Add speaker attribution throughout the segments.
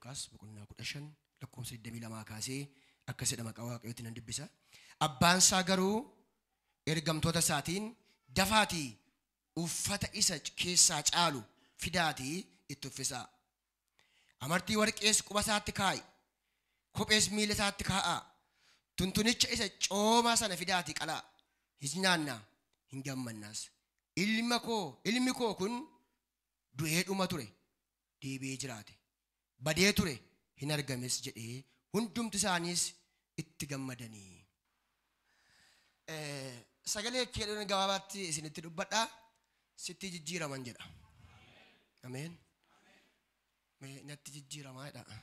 Speaker 1: Luqaas boqonnaa 15 lakkoofsa 22 kaasee akkasidha maqaa Waaqayyootiin nan dubbisa. Abbaan isaa garuu ergamtoota isaatiin dafaatii uffata isa keessaa caalu fidaatii itti uffisaa. Amartii warqees quba isaatti kaa'i. Kophees miila isaatti kaa'aa. Tuntunicha isa coomaa sana fidaatii qalaa. Hin nyaannaa hin gammannaas. Ilmi koo kun du'ee dhuma ture deebi'ee jiraate. Badee ture hin argames jedhee hundumti isaaniis itti gammadanii. Sagalee keedhoon gabaabaatti isinitti dubbadhaa sitti jijjiiraman jedha. Ameen. Natti jijjiiramaa jedha.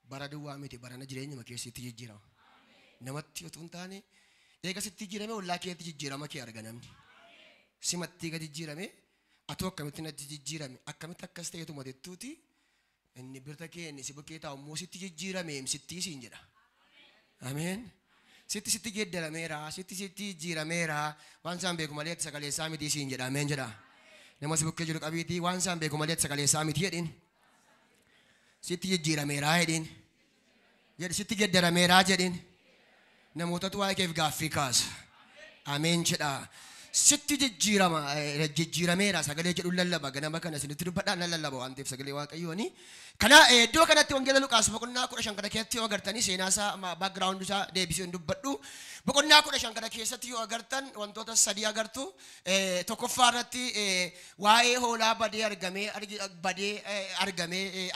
Speaker 1: Bara duwwaa miti barana jireenyuma keessatti jijjiirama. Namatti otoo hin taane eega sitti jijjiirame ollaa keetti jijjiirama kee arga namni. Simatti eega jijjiirame atoo akkamitti natti jijjiirame akkamitti akkas ta'eetuma jettuuti inni birta kee inni si bukkee taa'u immoo sitti jijjiirame sittii siin jedha. Ameen. Sitti sitti geeddarameera sitti sitti jijjiirameera waan isaan beeku malee sagalee isaa miti siin jedha. Ameen jedha. Nama si bukkee jiru qabiitii waan isaan beeku malee sagalee isaa miti jedhin. Sitti jijjiirameera jedhin. Jedhi sitti geeddarameera jedhin. Namootatu waa'ee keef gaaffii kaasa. Ameen jedha. Sitti jijjiirama jijjiirameera sagalee jedhu lallaba ganama kana isinitti dubbadhaa nan lallaba waan ta'eef sagalee Waaqayyooni. Kana iddoo kanatti wangeela Luqaas boqonnaa 15 kana keessatti yoo agartanii seenaa isaa background isaa deebisee hin dubbadhu. Boqonnaa 15 kana keessatti yoo agartan wantoota sadii agartu. Tokkoffaa irratti waa'ee hoolaa badee argamee badee argamee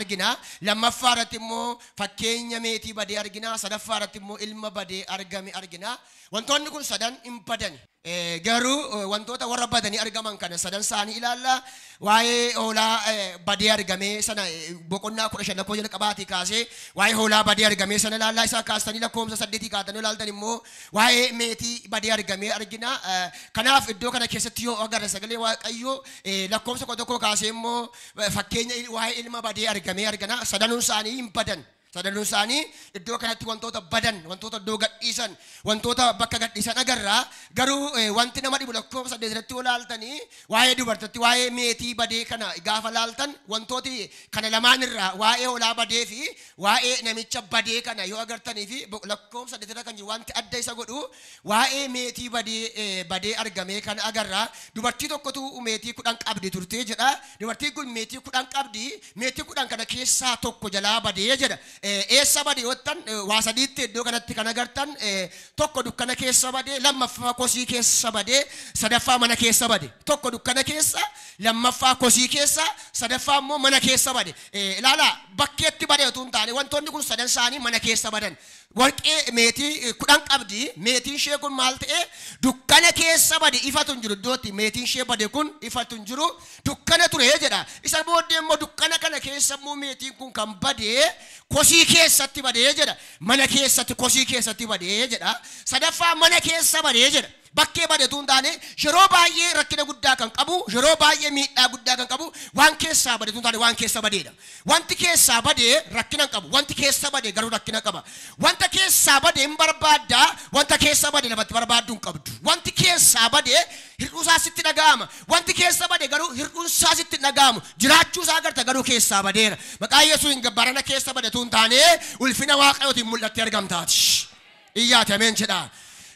Speaker 1: argina. Lammaffaa irratti immoo fakkeenya meetii badee argina. Sadaffaa irratti immoo ilma badee argame argina. Wantoonni kun sadan hin badan. Garuu wantoota warra badanii argaman kana sadan isaanii ilaalla. Waa'ee hoolaa badee argamee sana boqonnaa 15 lakkoofsa jalqabaatii kaasee waa'ee hoolaa badee argamee sana ilaalla. Isaa kaastanii lakkoofsa 8 kaatanii ilaaltan immoo waa'ee meetii badee argamee argina. Kanaaf iddoo kana keessatti yoo agarre sagalee Waaqayyoo lakkoofsa 11 kaasee immoo fakkeenya waa'ee ilma badee argamee argina. Sadanuun isaanii hin badan. Sadanuun isaanii iddoo kanatti wantoota badan, wantoota iddoo gadhiisan, wantoota bakka gadhiisan agarra. Garuu wanti nama dhibu lakkoofsa 8 irratti yoo ilaaltanii waa'ee dubartooti waa'ee meetii badee kana gaafa ilaaltan wantooti kana lamaan irraa waa'ee hoolaa badee fi waa'ee namicha badee kana yoo agartanii fi lakkoofsa 8 irra kan jiru wanti adda isa godhu waa'ee meetii badee argamee kana agarra. Dubartii tokkotu meetii 10 qabdi turte jedha. Dubartiin kun meetii 10 qabdi. Meetii 10 kana keessaa tokko jalaa badee jedha. Eessa badee yottan waa sadiitti iddoo kanatti kan agartan tokko dukkana keessa badee, lammaffaa kosii keessa badee, sadaffaa mana keessa bade. Tokko dukkana keessa, lammaffaa kosii keessa, sadaffaa immoo mana keessa bade. Ilaala bakkeetti badee otoo hin taane wantoonni kun sadan isaanii mana keessa badan. Warqee meetii 10 qabdi. Meetiin ishee kun maal ta'e dukkana keessa bade ifatu hin jiru iddootti meetiin ishee bade kun ifatu hin jiru dukkana ture jedha. Isa booddee immoo dukkana kana keessa immoo meetiin kun kan bade kosii keessatti badee jedha. Mana keessatti kosii keessatti badee jedha. Sadaffaa mana keessa badee jedha. Bakkee bade otoo hin taane yeroo baay'ee rakkina guddaa kan qabu, yeroo baay'ee miidhaa guddaa kan qabu waan keessaa bade otoo hin taane waan keessa badeedha. Wanti keessaa badee rakkina hin qabu, wanti keessa bade garuu rakkina qaba. Wanta keessaa bade hin barbaaddaa, wanta keessa bade lafatti barbaaddu hin qabdu. Wanti keessaa bade hir'uu isaa sitti dhaga'ama. Wanti keessa bade garuu hir'uun isaa sitti dhaga'amu. Jiraachuu isaa agarta garuu keessaa badeera. Maqaa Yesuusiin barana keessa bade otoo hin taane ulfina Waaqayyootiin mul'attee argamtaati. Iyyaate ameen jedha.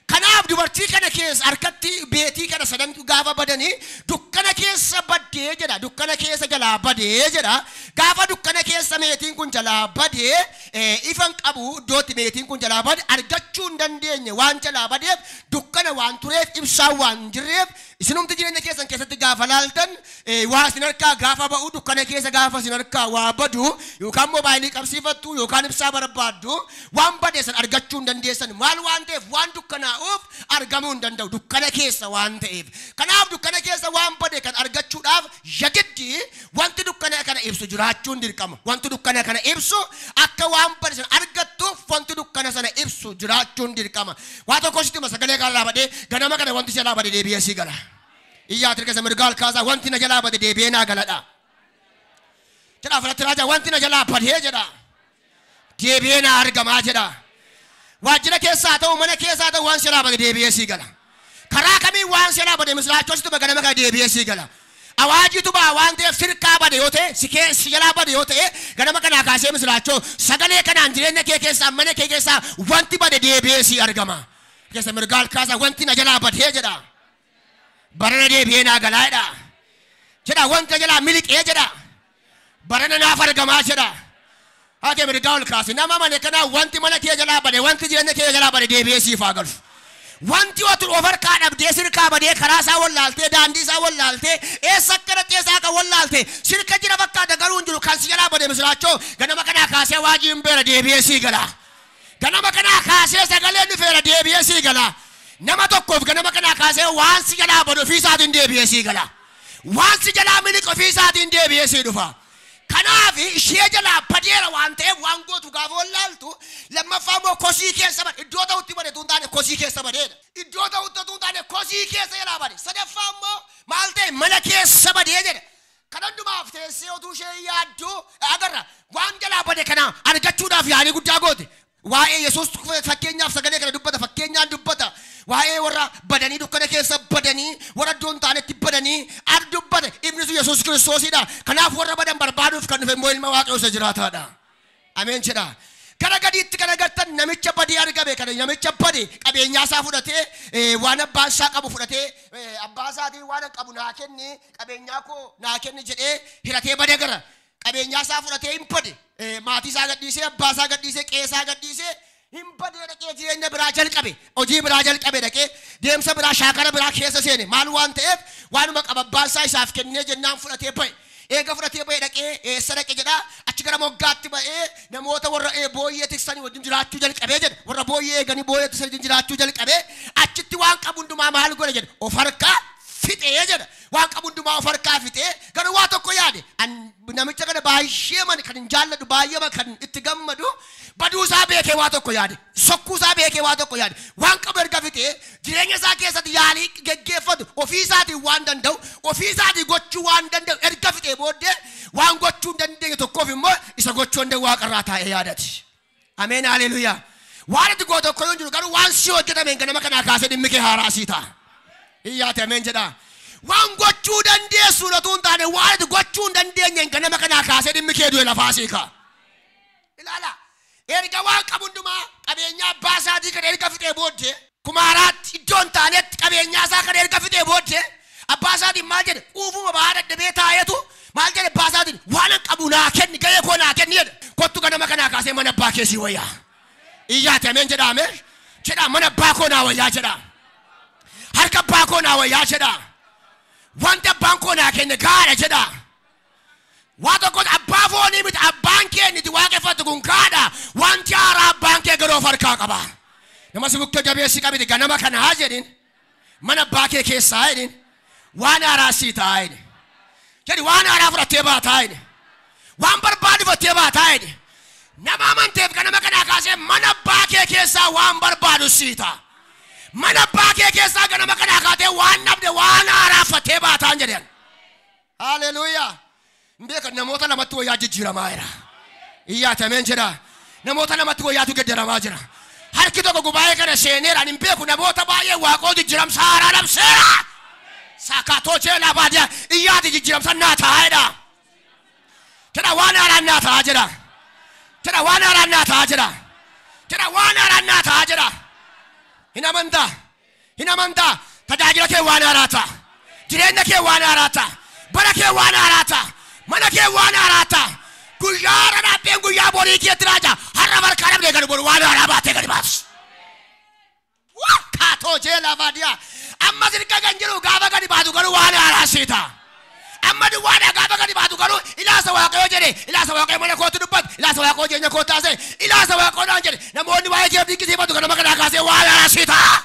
Speaker 1: Kanaaf dubartii kana keessa harkatti beetii kana sadan gaafa badanii dukkana keessa baddee jedha. Dukkana keessa jalaa badee jedha. Gaafa dukkana keessa meetiin kun jalaa badee ifan qabu iddootti meetiin kun jalaa bade argachuu hin dandeenye waan jalaa badeef dukkana waan tureef ibsaan waan hin jirreef isinumti jireenya keessan keessatti gaafa laaltan waa isin harkaa gaafa ba'u dukkana keessa gaafa isin harkaa waa badu yookaan moobaayilii qabsiifattu yookaan ibsaa barbaaddu waan bade san argachuu hin dandeessan. Maal waan ta'eef waan dukkanaa'uuf argamuu hin danda'u dukkana keessa waan ta'eef. Kanaaf dukkana keessa waan bade kan argachuudhaaf yagiddi wanti dukkana kana ibsu jiraachuun dirqama. Wanti dukkana kana ibsu akka waan bade sana argattuuf wanti dukkana sana ibsu jiraachuun dirqama. Waa tokko sitti hima sagalee kana dhaabadhee ganama kana wanti si dhaabade deebi'ee sii gala. Iyyaa tirkasa mirgaa ol kaasaa wanti na jalaa bade deebi'ee naa galadha. Jedhaa fudhatti raajaa wanti na jalaa badee jedha. Deebi'ee naa argamaa jedha. Waajjira keessaa ta'u mana keessaa ta'u waan si jalaa bade deebi'ee sii gala. Karaa kamiin waan si jalaa bade misiraachoo sitti ganama kana deebi'ee sii gala. Awaajitu baa waan ta'eef sirkaa bade yoo ta'e si keessa jalaa bade yoo ta'e ganama kanaa kaasee misiraachoo sagalee kanaan jireenya kee keessaa mana kee keessaa wanti bade deebi'ee si argama. Keessa mirgaa kaasaa wanti na jalaa badee jedha. Barana deebi'ee naa galaa jedha. Jedha wanta jalaa miliqee jedha. Barana naaf argamaa jedha. Haati mirgaa ol kaase nama mana kanaa wanti mana kee jalaa bade wanti jireenya kee jalaa bade deebi'ee siif haa galu. Wanti otu of harkaa dhabdee sirkaa badee karaa isaa wallaaltee daandii isaa wallaaltee eessa akka dhaqxee isaa akka wallaalte sirka jira fakkaata garuu hin jiru kan si jalaa bade misiraachoo ganama kanaa kaasee waajiin beera deebi'ee sii gala. Ganama kanaa kaasee sagaleen dhufeera deebi'ee sii gala. Nama tokkoof ganama kanaa kaasee waan si jalaa bade ofii isaatiin deebi'ee sii gala. Waan si jalaa miliqe ofii isaatiin deebi'ee sii dhufa. Kanaaf ishee jalaa badeera waan ta'eef waan gootu gaafa wallaaltu lammaffaa immoo kosii keessa bade iddoo ta'utti bade tun taane kosii keessa badeedha. Iddoo ta'utti tun taane kosii keessa jalaa bade. Sadaffaa immoo maal ta'e mana keessa badee jedha. Kan hundumaaf teessee otuu ishee yaaddu agarra waan jalaa bade kana argachuudhaaf yaalii guddaa goote. Waa'ee Yesuus fakkeenyaaf sagalee kana dubbata fakkeenyaan dubbata. Waa'ee warra badanii dukkana keessa badanii warra iddoo hin taanetti badanii ar dubbate ibni sun Yesuus Kiristoosidha. Kanaaf warra badan barbaaduuf kan dhufe immoo ilma Waaqayyoo isa jiraataadha. Ameen jedha. Gara gadiitti kan agartan namicha badii argame kana namicha bade qabeenyaa isaa fudhatee waan abbaan isaa qabu fudhatee abbaa isaatiin waan qabu naa kenni qabeenyaa koo naa kenni jedhee hiratee bade gara. Qabeenyaa isaa fudhatee hin bade maatii isaa gadhiisee abbaa isaa gadhiisee qe'ee isaa gadhiisee hin badee dhaqee jireenya biraa jalqabe hojii biraa jalqabe dhaqee deemsa biraa shaakala biraa keessa seene maal waan ta'eef waanuma qaba abbaan isaa isaaf kennee jennaan fudhatee ba'e. Eega fudhatee ba'e dhaqee eessa dhaqe jedha achi gara moggaatti ba'ee namoota warra booyyee tiksanii wajjin jiraachuu jalqabee jedha warra booyyee eeganii booyyee tiksanii wajjin jiraachuu jalqabee achitti waan qabu hundumaa maal godhe jedha of harkaa fixee jedha waan qabu hundumaa of harkaa fixee garuu waa tokko yaade namicha kana baay'ee kan hin jaalladhu baay'ee kan itti gammadu baduu isaa beekee waa tokko yaade sokkuu isaa beekee waa tokko yaade waan qabu erga fixee jireenya isaa keessatti yaalii geggeeffatu ofii isaatiin waan danda'u ofii isaatiin gochuu waan danda'u erga fixee booddee waan gochuu hin dandeenye tokkoof immoo isa gochuu danda'u waaqarraa taa'ee yaadati. Ameen haleluuyaa. Waan itti gootu tokko hin jiru garuu waan si hojjetameen ganama kanaa kaasee dhimmi kee haaraa sii ta'a. Iyyaate ameen jedhaa. Waan gochuu dandeessu utuu hin taane waan itti gochuu hin dandeenyeen ganama kanaa kaasee dhimmi kee du'e lafaa sii ka'a. Ilaala. Erga waan qabu hundumaa qabeenyaa abbaa isaatii kana erga fixee booddee kumaaraatti iddoo hin taanetti qabeenyaa isaa kana erga fixee booddee abbaa isaatiin maal jedhe quufuma ba'aa dadhabee taa'etu maal jedhe abbaa isaatiin waan hin qabu naa kenni gahee koo naa kenni jedhe kottu ganama kanaa kaasee mana abbaa kee sii wayyaa. Iyyaate ameen jedhaa ameen jedhaa mana abbaa koo naa wayyaa jedhaa. Harka abbaa koo naa wayyaa jedhaa. Wanti abbaan koo naa kenne gaadha jedhaa. Waa tokko abbaa foonii miti abbaan kee inni waaqeffatu kun gaadha. Wanti haaraa abbaan kee garuu of harkaa qaba. Nama si bukkee jabeessi qabiti ganama kana haa jedhin. Mana abbaa kee keessaa jedhin. Waan haaraa sii ta'a jedhin. Jedhi waan haaraa fudhattee baataa jedhin. Waan barbaadu fudhattee baataa jedhin. Nama amanteef ganama kanaa kaasee mana abbaa kee keessaa waan barbaadu sii ta'a. Mana abbaa kee keessaa ganama kanaa kaatee waan dhabde waan haaraa fudhattee baataan jedhan. Haleluuyaa. Beeka namoota lamatti wayyaa jijjiiramaa jira. Iyyaate ameen jedha. Namoota lamatti wayyaatu geddaramaa jira. Harki tokko gubaa'ee kana seeneera hin beeku namoota baay'ee waaqoo jijjiiramsa haaraa labseera. Saakaatoo jeelaa baadiyaa iyyaate jijjiiramsa naa ta'a jedha. Jedha waan haaraan naa ta'a jedha. Jedha waan haaraan naa ta'a jedha. Jedha waan haaraan naa ta'a jedha. Hin amantaa. Hin amantaa. Tajaajila kee waan haaraa ta'a. Jireenya kee waan haaraa ta'a. Bara kee waan haaraa ta'a. Mana kee waan haaraa ta'a. Guyyaa har'a dhaabbeen guyyaa borii keetti raaja. Har'a barkaa dhabdee gadi boru waan haaraa baatee gadi baasu. Kaatoo jeelaa baadiyaa. Amma sirka kan jiru gaafa gadi baatu garuu waan haaraa sii ta'a. Amma duwwaadhaa gaafa gadi baatu garuu ilaasa waaqayyoo jedhe ilaasa waaqayyoo mana kootti dubbatu ilaasa waaqayyoo jireenya kootti haasa'e ilaasa waaqayyoodhaan jedhe namoonni waa'ee kee dinqisiifatu ganama kanaa kaasee waan haaraa sii ta'a.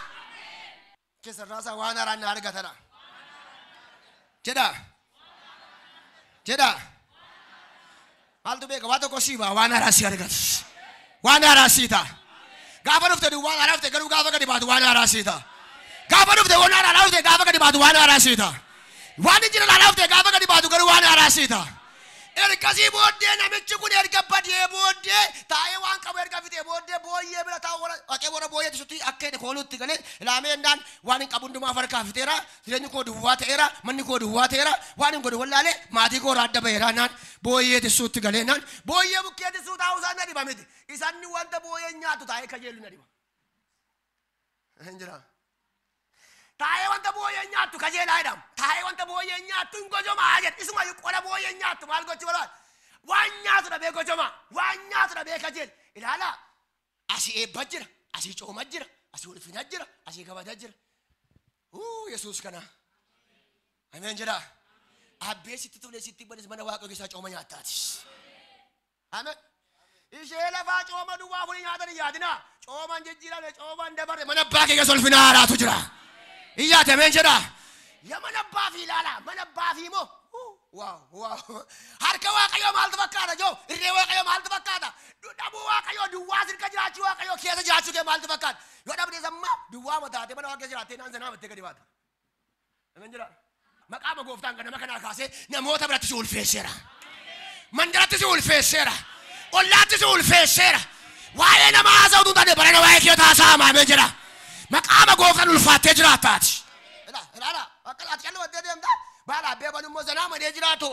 Speaker 1: Keessa raasaa waan haaraa na argatana. Jedha. Jedha. Maaltu beeka waa tokko sii ba'a waan haaraa sii argatu. Waan haaraa sii ta'a. Gaafa dhufte duwwaan haaraa dhufte garuu gaafa gadi baatu waan haaraa sii ta'a. Gaafa dhufte waan haaraa dhufte gaafa gadi baatu waan haaraa sii ta'a. Waan hin jirre haaraa dhufte gaafa gadi baatu garuu waan haaraa sii ta'a. Ergasii booddee namichi kun erga badee booddee taa'ee waan qabu erga fixee booddee booyyee bira taa'u dhaqee warra booyyee tisutti akka inni kooluutti galee ilaamee jennaan waan hin qabu hundumaa harkaa fixeera, jireenyi koo duwwaa ta'eera, manni koo duwwaa ta'eera, waan hin godhu wallaalee maatii koo irraa adda baheera naan booyyee tisuutti galee naan booyyee bukkee tisuu taa'uu isaan na dhiba miti. Isanni wanta booyyee nyaatu taa'ee kajeelu na dhiba. Hin jira. Taa'ee wanta booyyee nyaattu kajeelaa jedhama. Taa'ee wanta booyyee nyaattu hin gojomaa jedha. Isuma qola booyyee nyaattu maal gochuu barbaada? Waan nyaatu dhabee gojomaa. Waan nyaatu dhabee kajeela. Ilaalaa asii eebba jira, asii cooma jira, asii ulfina jira, asii kabaja jira. Yesuus kana. Ameen jedha. Abbee sitti tolee sitti bades mana Waaqa keessaa cooma nyaattaati. Ameen. Ishee lafaa cooma duwwaa furii nyaatan hin yaadinaa. Cooman jijjiirame, cooman dabare mana abbaa kee keessa ulfina haaraatu jira. Iyyaate ameen jedha. Ya mana abbaa fi ilaala, mana abbaa fi immoo. Waaw, waaw. Harka Waaqayyoo maaltu fakkaata joo? Irree Waaqayyoo maaltu fakkaata? Dhabuu Waaqayyoo duwwaa sirka jiraachuu Waaqayyoo keessa jiraachuu kee maaltu fakkaata? Yoo dhabde sammaa duwwaa mataatee mana Waaqa jiraattee naan sanaa mattee gadi baata. Ameen jedha. Maqaama gooftaan ganama kanaa kaasee namoota biratti si ulfeesseera. Mandaratti si ulfeesseera. Ollaatti si ulfeesseera. Waa'ee nama haasa'utu hin taane barana waa'ee kee haasa'ama ameen jedha. Maqaama gooftaan ulfaattee jiraattaati. Ilaala akka ati callu waddee deemtaa baala abbee banu immoo zanaa madee jiraatu.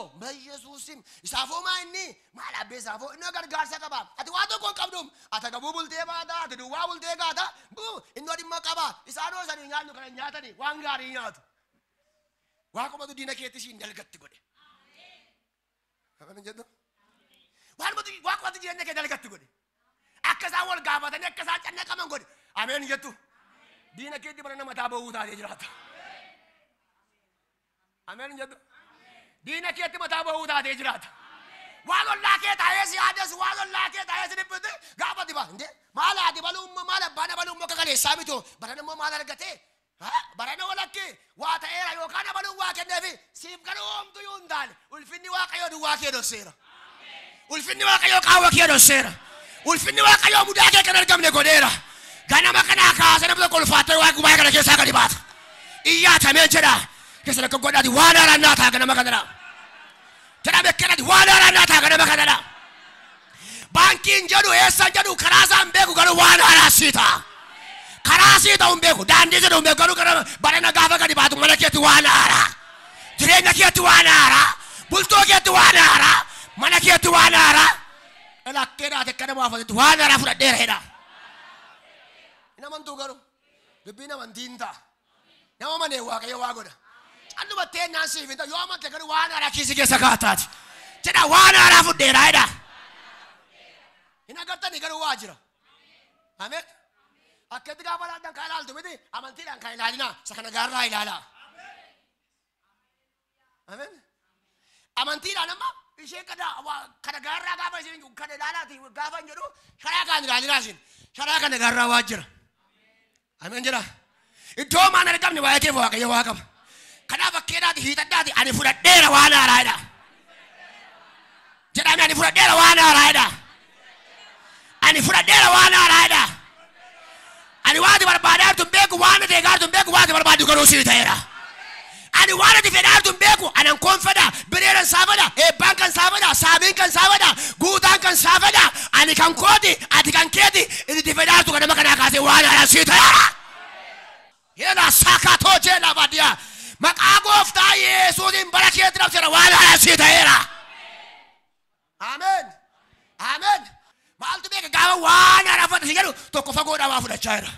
Speaker 1: Yesuusim isaafoo maa inni maal abbee isaafoo inni gargaarsa qaba. Ati waa tokko hin qabdu. Ati gabuu bultee baata, ati duwwaa bultee gaata. Inni dhimma qaba. Isaanoo isanii nyaannu kana nyaatanii waan gaarii nyaatu. Waaqumatu diina keetti siin dalgatti godhe. Ameen jedhu. Waaqumatu jireenya kee dalgatti godhe. Akka isaan wal gaafatanii akka isaan cannaqaman godhe. Ameen jettu. Diina keetti bara nama mataa ba'uu taatee jiraata. Ameen jedhu. Diina keetti mataa ba'uu taatee jiraata. Waan ollaa kee taa'ee si yaades, waan ollaa kee taa'ee si dhiphate gaafa diba. Maal ati baluu maal abbaan baluu immoo kakaleessaa mitoo barana immoo maal argatee? Barana walakkee waa ta'eera yookaan abaluu waa kenneefi siif garuu homtuu yoo hin taane ulfinni Waaqayyoo duwwaa kee dhosseera. Ulfinni Waaqayyoo qaawwa kee dhosseera. Ulfinni Waaqayyoo mudaa kee kan argamne godheera. Ganama kanaa kaasee namni tokko ulfaattee waa gubaa kana keessaa gadi baata. Iyyaatamee jedha. Keessa lakka godhaati waan haaraan naa ta'a ganama kanadha. Jedha beekkanati waan haaraan naa ta'a ganama kanadha. Baankiin jedhu eessaan jedhu karaa isaan beeku garuu waan haaraa sii ta'a. Karaa sii ta'u hin beeku, daandii jedhu hin beeku garuu gara barana gaafa gadi baatu mana keetti waan haaraa. Jireenya keetti waan haaraa. Bultoo keetti waan haaraa. Mana keetti waan haaraa. Lakkee dhaate akka nama waafatetti waan haaraa fudhadheera jedha. Namantuu garuu dubbiin amantii hin ta'a. Nama manee Waaqayyo waa godha. Callumattee naan siif hin ta'u yoo amante garuu waan haaraa kiisii keessa kaataati. Jedha waan haaraa fudheera jedha. Hin agartanii garuu waa jira. Ameen. Akkatti gaafa laaddan kan ilaaltu miti amantiidhaan kan ilaalinaa isa kana gaarraa ilaalaa. Ameen. Amantiidhaan amma ishee kana gaarraa gaafa isin kana ilaalaati gaafa hin jedhu karaa kan ilaalinaa isin karaa kana gaarraa waa jira. Ameen jedha. Iddoo maan argamne waa'ee kee Waaqayyo waa qaba. Kanaaf akkeedhaati hiixadhaati ani fudhadheera waan haaraa jedha. Jedhame ani fudhadheera waan haaraa jedha. Ani fudhadheera waan haaraa jedha. Ani waan ati barbaadaa jirtu hin beeku, waan ati eegaa jirtu hin beeku, waan ati barbaaddu garuu sii ta'eera. Ani waan ati fedhaa jirtu hin beeku, anan koon fedha, bireeran saa fedha, eebbaan kan saa fedha, saamiin kan saa fedha, guutaan kan saa fedha, ani kan kooti, ati kan keeti, inni itti fedhaa jirtu ganama kanaa kaasee waan haaraa sii ta'eera. Yeela saakatoo jeela baadiyaa. Maqaa gooftaa Yesuusiin bara keetti labseera waan haaraa sii ta'eera. Ameen. Ameen. Maaltu beeka gaafa waan haaraa fudhate si jedhu tokko fagoodhaa waa fudhachaa jira.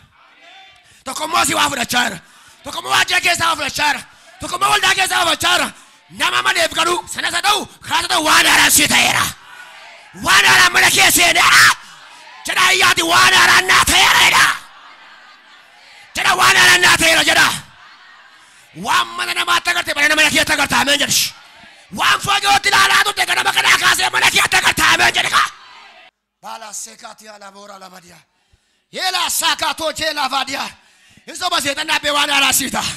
Speaker 1: Tokko immoo asii waa fudhachaa jira. Tokko immoo waajjira keessaa waa fudhachaa jira. Tokko immoo waldaa keessaa waa fudhachaa jira. Nama maleef garuu sanas haa ta'u kaas haa ta'u waan haaraan sii ta'eera. Waan haaraan mana kee seeneera. Jedha iyyaati waan haaraan naa ta'eera jedha. Jedha waan haaraan naa ta'eera jedha. Waan mana namaatti agarte bara mana keetti agarta ameen jedhi. Waan fagootti ilaalaa turte ganama kanaa kaasee mana keetti agarta ameen jedhi kaa. Baala seekaati ala boora labadiya. Yeela saakaatoo jeela baadiya. Hin soba seexanni abbee waan haaraa sii ta'a.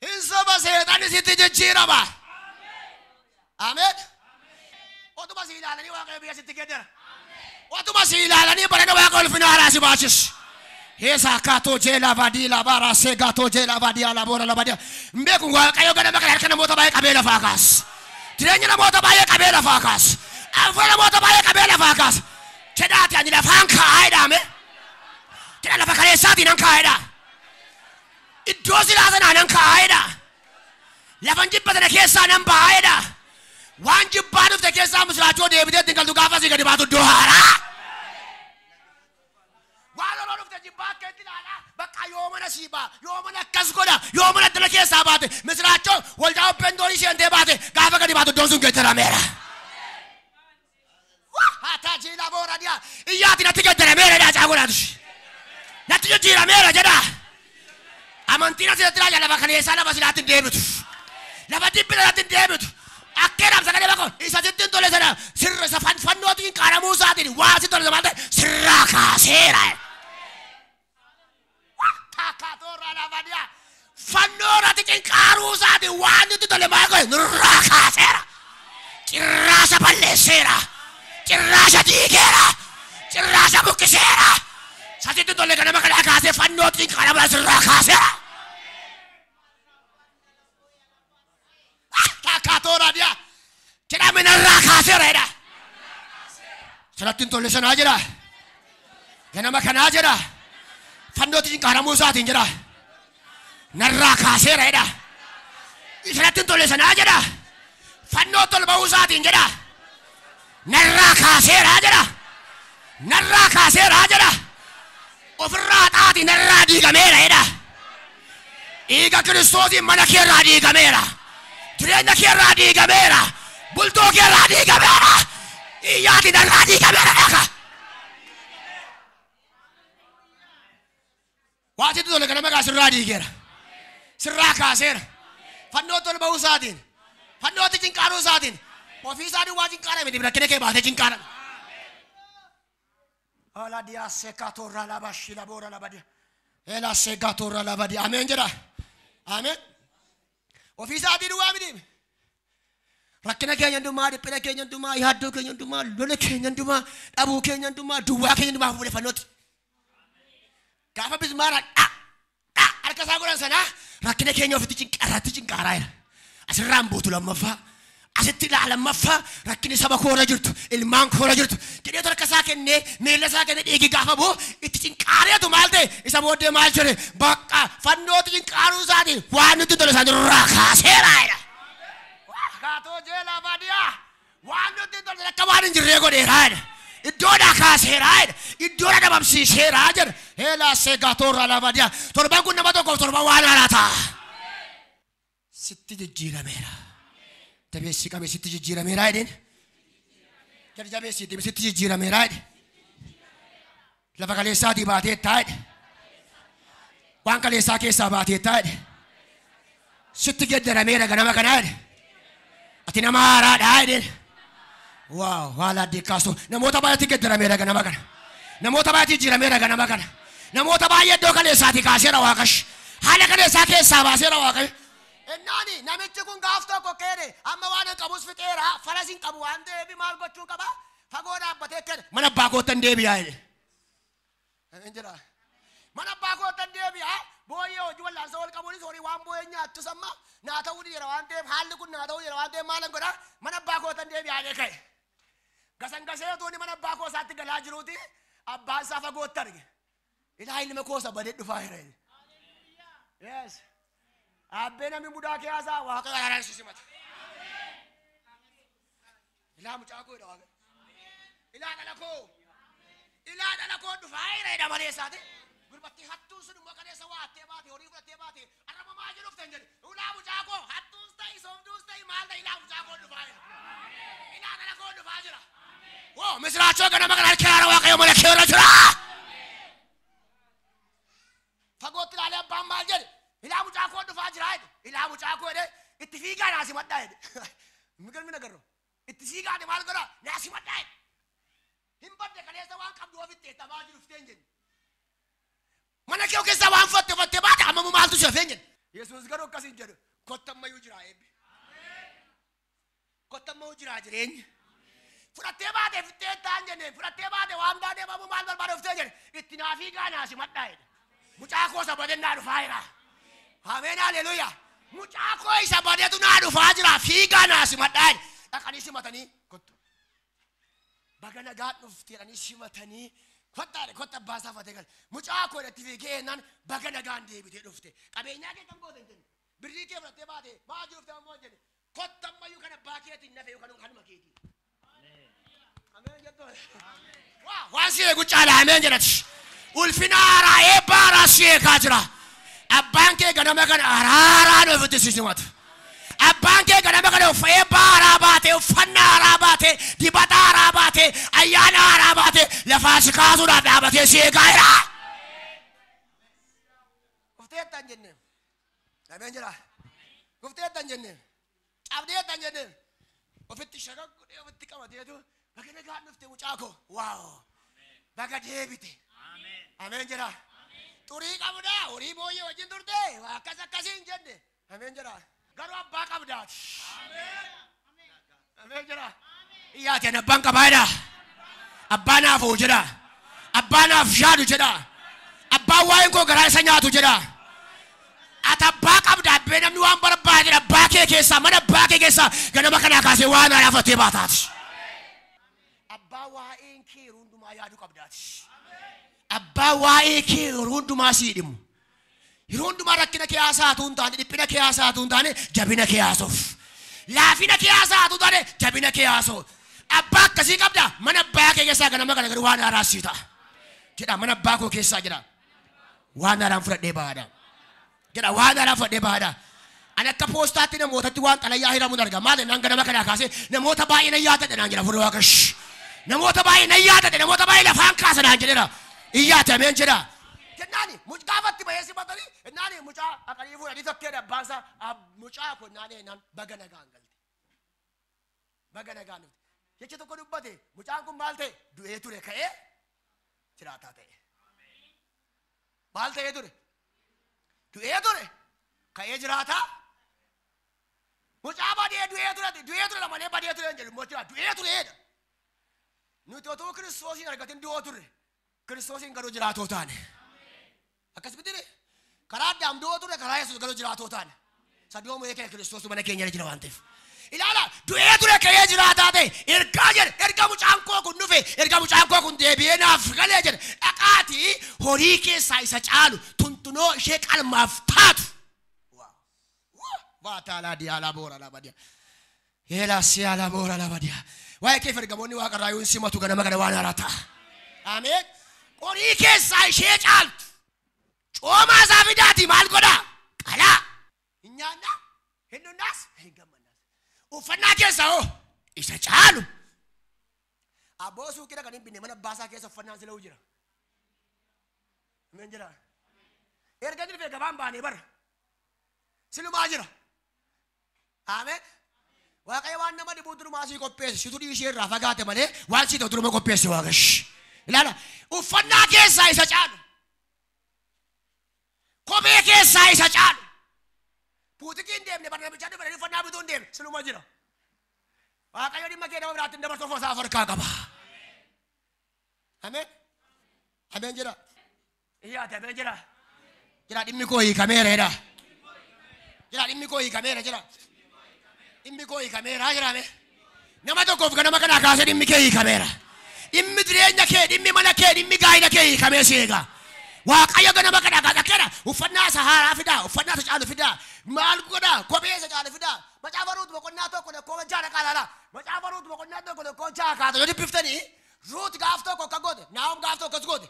Speaker 1: Hin soba seexanni sitti jijjiirama. Ameen. Otuma si ilaalanii Waaqayyo biyya sitti geddara. Otuma si ilaalanii barana Waaqa ulfina haaraa si baachis. Heesa kaatoo jeela baadii labaara seegaatoo jeela baadiyaa laboora labadiyaa. Hin beeku Waaqayyo ganama kana harka namoota baay'ee qabee lafaa kaas. Jireenya namoota baay'ee qabee lafaa kaasa. Hafuura namoota baay'ee qabee lafaa kaasa. Jedhaati ani lafaan kaa'aa jedhame. Jedha lafa kaleessaatiin nan kaa'aa jedha. Iddoo silaa sanaa nan kaa'aa jedha. Lafan jibba sana keessaa nan ba'aa jedha. Waan jibbaa dhufte keessaa misiraachoo deebitee ittiin galtu gaafa asii gadi baatu iddoo haaraa. Waan yeroo dhufte jibbaa akka itti ilaalaa bakka yoo mana sii ba'a yoo mana akkas godha yoo mana dhala keessaa baate misiraachoo waldaa obbeen isheen baate gaafa gadi baatu iddoon sun geeddarameera. Haa jiila boora dhiyaa iyyaati natti geeddarameera jedhaa caagodhaatu natti jijjiirameera jedhaa. Amantiin asirratti ilaalaa lafa kaleessaa lafa silaatti hin deebitu. Lafa jibbina irratti hin deebitu. Akkeedhaaf sagalee bakka isa sitti hin tole sana sirra isa fannootiin qaaramuu isaatiin waa sitti tole maal ta'e sirraa kaaseera. Taakkaatoorraa lafa dhiyaa fannoo irratti cinqaaruu isaatiin waan nutti tole maal godhe nurraa kaaseera. Cirraasha balleesseera. Cirraasha diigeera. Cirraasha buqqiseera. Sasitti tole ganama kanaa kaasee fannootiin qaaramuu sirraa kaaseera. Taakkaatoorraa dhiyaa jedhame narraa kaaseera jedha. Sanatti hin tolle sanaa jedha. Ganama kanaa jedha. Fannootiin qaaramuu isaatiin jedha. Narraa kaaseera jedha. Sanatti hin tolle sanaa jedha. Fannoo tol ba'uu isaatiin jedha. Narraa kaaseera jedha. Narraa kaaseera jedha. Ofirraa xaatii narraa diigameera jedha. Dhiiga Kiristoosiin mana keerraa diigameera. Jireenya keerraa diigameera. Bultoo keerraa diigameera. Iyyaati narraa diigameera dhaka. Waa sitti tole kana maqaa sirraa diigeera. Sirraa kaaseera. Fannoo tol ba'uu isaatiin. Fannootti cinqaaruu isaatiin. Ofii isaatiin waa cinqaarame rakkina kee baatee cinqaarame. Ala diyaa seekaatoorraa laba shila boora laba diyaa. Ela seekaatoorraa laba diyaa. Ameen jedha. Ameen. Ofii isaatiin duwwaa miti. Rakkina keenya hundumaa, dhiphina keenya hundumaa, yaaddoo keenya hundumaa, lola keenya hundumaa, dhabuu keenya hundumaa, duwwaa keenya hundumaa fuudhee fannootti. Gaafa bismaaraan dha dha harka isaa godhan sanaa rakkina keenya ofitti cinqaratti cinqaaraa jira. Asirraan buutu lammaffaa. Asitti ilaa lammaffaa rakkinni saba koora jirtu, ilmaan koora jirtu. Jedhee harka isaa kennee miila isaa kennee dhiigi gaafa bu'u itti cinqaareetu maal ta'e isa booddee maal jedhe bakka fannootti cinqaaruu isaatiin waan nutti tole isaan irraa kaaseera jedha. Kaatoo jeela baadiyaa waan nutti tole akka waan hin jirree godheera jedha. Iddoodhaa kaaseera jedha. Iddoodha dhabamsiiseera jedha. Heelaa seegaatoorraa labaadiyaa. Torban kun nama tokkoof torban waan haaraa ta'a. Sitti jijjiirameera. Jabeessi qabee sitti jijjiirameera jedheen. Jabeessi sitti jijjiirameera jedhe. Lafa kaleessaatii baatee taa jedhe. Waan kaleessaa keessaa baatee taa jedhe. Sitti geeddarameera ganama kanaa jedhe. Ati nama haaraadhaa jedheen. Waaw haala addee kaasu namoota baay'eetti geeddarameera ganama kana. Namoota baay'eetti jijjiirameera ganama kana. Namoota baay'ee iddoo kaleessaatii kaaseera waaqash. Haala kaleessaa keessaa baaseera waaqash. Ennaani namichi kun gaaf tokko keede amma waan hin qabus fixeera faras hin qabu waan ta'eef maal gochuu qaba fagoo dhaabbatee kenne mana abbaa kootti hin deebi'aa jedhe. Hin jira. Mana abbaa kootti hin deebi'aa booyyee hojii wallaansa wal qabuunis horii waan booyyee nyaattus amma naa ta'uu jira waan ta'eef haalli kun naa ta'uu jira waan ta'eef maal godhaa mana abbaa kootti hin deebi'aa jedhee ka'e. Gasan gasee utuu inni mana abbaa koo isaatti galaa jiruuti abbaan isaa fagootti arge. Ilaa ilma koo isa badee dhufaa jira. Yes. Abbee namni mudaa kee haasaa waaqa garaaraa si simata. Ilaa mucaa koo jedha waaqa. Ilaa dhala koo. Ilaa dhala koo dhufaa jira jedha malee isaati. Gurbattii hattuun sun immoo kaleessa waa hattee baate horii fudhattee baate arraba maa jedhu dhufte hin jedhe. Ilaa mucaa koo hattuus ta'i soomtuus ta'i maal ta'i ilaa mucaa koo dhufaa jira. Ilaa dhala koo dhufaa jira. Woo misiraachoo ganama kana harka haara waaqayyo mana kee irra jira. Fagootti ilaalee abbaan maal jedhe? Ilaa mucaa koo dhufaa jira jedhe. Ilaa mucaa koo jedhe itti fiigaa naa simadhaa jedhe. Migalmi nagarro. Itti fiigaa maal godhaa naa simadhaa jedhe. Hin badde kaleessa waan qabdu ofitti eettamaa jiru dhuftee hin jenne. Mana kee keessaa waan fatte fatte baate amma maaltu si hafee hin jenne. Yesuus garuu akkas hin jedhu. Kottammayyuu jira eebbi. Kottammayyuu jira jireenyi. Fudhattee baate fittee taan jenne fudhattee baate waan baatee babu maal barbaade dhuftee jenne itti naa fiigaa naa simadhaa jedhe. Mucaa koo isa badee naa dhufaa jira. Ameen haleluuyaa. Mucaa koo isa badeetu naa dhufaa jira fiigaa naa simadhaa jedhe. Dhaqanii simatanii kottu. Baga nagaa dhufte jedhanii simatanii kottaadhe kotta abbaa isaa fatee gale. Mucaa koo itti fiigee jennaan baga nagaan deebitee dhufte. Qabeenyaa kee kam goote hin jenne. Birrii kee fudhattee baate maa jirufte ammoo hin jenne. Kotta ammayyuu kan abbaa keetiin nafe yookaan kanuma keetii. Ameen jettu. Waan si eegu caala ameen jedhati. Ulfina haaraa eebba haaraa si eegaa jira. Abbaan kee ganama kana araaraan ofitti si simatu. Abbaan kee ganama kana eebba haaraa baatee, uffannaa haaraa baatee, dibata haaraa baatee, ayyaana haaraa baatee lafaa si kaasuudhaaf dhaabatee si eegaa jira. Kufteetta hin jenneen. Ameen jedha. Kufteetta hin jenneen. Cabdeetta hin jenneen. Ofitti shagaggudhee ofitti qabateetu baga nagaan dhufte mucaa koo. Waaw. Baga deebite. Ameen jedha. Xurii qabdaa horii booyyee wajjin turte akkas akkasii hin jenne. Ameen jedha. Garuu abbaa qabdaati. Ameen jedha. Iyyaati ani abbaan qabaa jedha. Abbaa naaf hoo jedha. Abbaa naaf yaadu jedha. Abbaan waa'een koo garaa isa nyaatu jedha. Ati abbaa qabda abbee namni waan barbaade abbaa kee keessaa mana abbaa kee keessaa ganama kanaa kaasee waan haaraa baataati. Abbaa waa'een kee yeroo hundumaa yaadu qabdaati. Abbaa waa'ee kee yeroo hundumaa sii dhimmu. Yeroo hundumaa rakkina kee haasaatu hin taane, dhiphina kee haasaatu hin taane, jabina kee haasoof. Laafina kee haasaatu hin taane, jabina kee haasoof. Abbaa akkasii qabda mana abbaa kee keessaa ganama kana garuu waan haaraa sii ta'a. Jedha mana abbaa koo keessaa jedha. Waan haaraan fudhadhee bahaadha. Jedha waan haaraan fudhadhee bahaadha. Ani akka poostaatti namootatti waan xalayyaa hiramuun arga. Maal jennaan ganama kanaa kaasee namoota baay'ee nan yaadadha naan jedha fuula Waaqayyo. Namoota baay'ee nan yaadadha namoota baay'ee lafaan kaasa naan jedheera. Iyyaati ameen jedha. Jennaani gaafatti bahee simatanii jennaani mucaa haqanii fuudhanii tokkee abbaan isaa mucaa kun naani jennaan baga nagaan galte. Baga nagaan dhufte. Jecha tokko dubbate mucaan kun maal ta'e du'ee ture ka'ee jiraataa ta'e. Maal ta'ee ture? Du'ee ture ka'ee jiraataa. Mucaa badee du'ee ture du'ee ture malee badee ture hin jedhu immoo jira du'ee tureedha. Nuti otoo Kiristoosiin argatin du'oo turre Kiristoosiin garuu jiraatoo taane. Akkas miti karaa Addaam du'oo turre karaa Yesuus garuu jiraatoo taane. Sadoo mo'ee kee Kiristoos mana keenya jira waan ta'eef. Ilaala du'ee ture ka'ee jiraataa ta'e ergaa jedhe erga mucaan koo kun dhufe erga mucaan koo kun deebi'ee naaf galee jedhe dhaqaatii horii keessaa isa caalu tuntunoo ishee qalmaaf taatu. Baataalaa diyaalaa boora lama diyaa. Eelaa siyaalaa boora lama diyaa. Waa'ee kee ergamoonni waaqarraa yoo simatu ganama kana waan haaraa ta'a. Ameen. Horii keessaa ishee caaltu. Coomaa isaa fidaati maal godhaa? Qalaa. Hin nyaannaa, hin dhunnaas, hin gammannaas. Uffannaa keessaa hoo isa caalu. Abboo suuqii dhaqanii hin binne mana abbaa isaa keessa uffannaan sila'uu jira. Ameen jedha. Erga inni dhufee gabaan baanee bara. Silumaa jira. Ameen. Waaqayyo waan nama dhibuu durumaa sii qopheesse situ dhiishee irraa fagaate malee waan sii ta'u duruma qopheesse Waaqayyo. Ilaala uffannaa keessaa isa caalu. Kophee keessaa isa caalu. Buutikii hin deemne bara namicha dhufe uffannaa bituu hin deemne siluma jira. Waaqayyo dhimma kee nama biraatti hin dabarsu of isaa harkaa qaba. Ameen. Ameen jedha. Iyyaate ameen jedha. Jedha dhimmi koo hiikameera jedha. Jedha dhimmi koo hiikameera jedha. Dhimmi koo hiikameera jedha ameen. Nama tokkoof ganama kanaa kaasee dhimmi kee hiikameera. Dhimmi jireenya kee, dhimmi mana kee, dhimmi gaa'ila kee hiikamee si eega. Waaqayyo ganama kanaa kaasee akkana uffannaa isa haaraa fidaa, uffannaa isa caalu fidaa, maal godhaa, kophee isa caalu fidaa. Macaafa Ruut boqonnaa 1 lakkoofsa 6 dhaqaa. Macaafa Ruut boqonnaa 1 lakkoofsa 6 kaata yoo dubbiftanii Ruut gaaf tokko akka goote, Naa'om gaaf tokko akkas goote.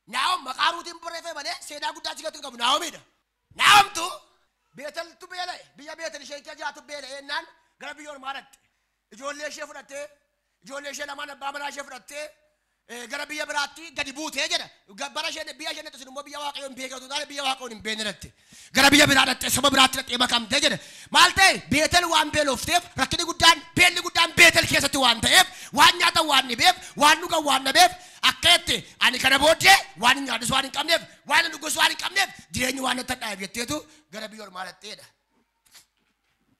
Speaker 1: Naa'om maqaa Ruutiin barreeffame malee seenaa guddaa achi keessatti qabu Naa'omidha. Naa'omtu Beeteltu beela'e, biyya Beetel isheen keessa jiraatu beela'e jennaan gara biyya ormaa dhaqxe. Ijoollee ishee fudhattee, ijoollee ishee lamaan abbaa manaa ishee fudhattee gara biyya biraatti gadi buutee jedha. Bara isheen biyya isheen dhaqxe sun immoo biyya Waaqayyoon beekatu taane biyya Waaqayyoon hin beekne dhaqxe. Gara biyya biraa dhaqxe saba biraatti dhaqxee makamtee jedha. Maal ta'e Beetel waan beelofteef rakkinni guddaan beelli guddaan Beetel keessatti waan ta'eef waan nyaatan waan dhibeef waan dhugan waan dhabeef akka jette ani kana booddee waan hin nyaadhus waan hin qabneef waan hin dhugus waan hin qabneef jireenyi waan natti hadhaa'eef jetteetu gara biyya ormaa dhaqxeedha.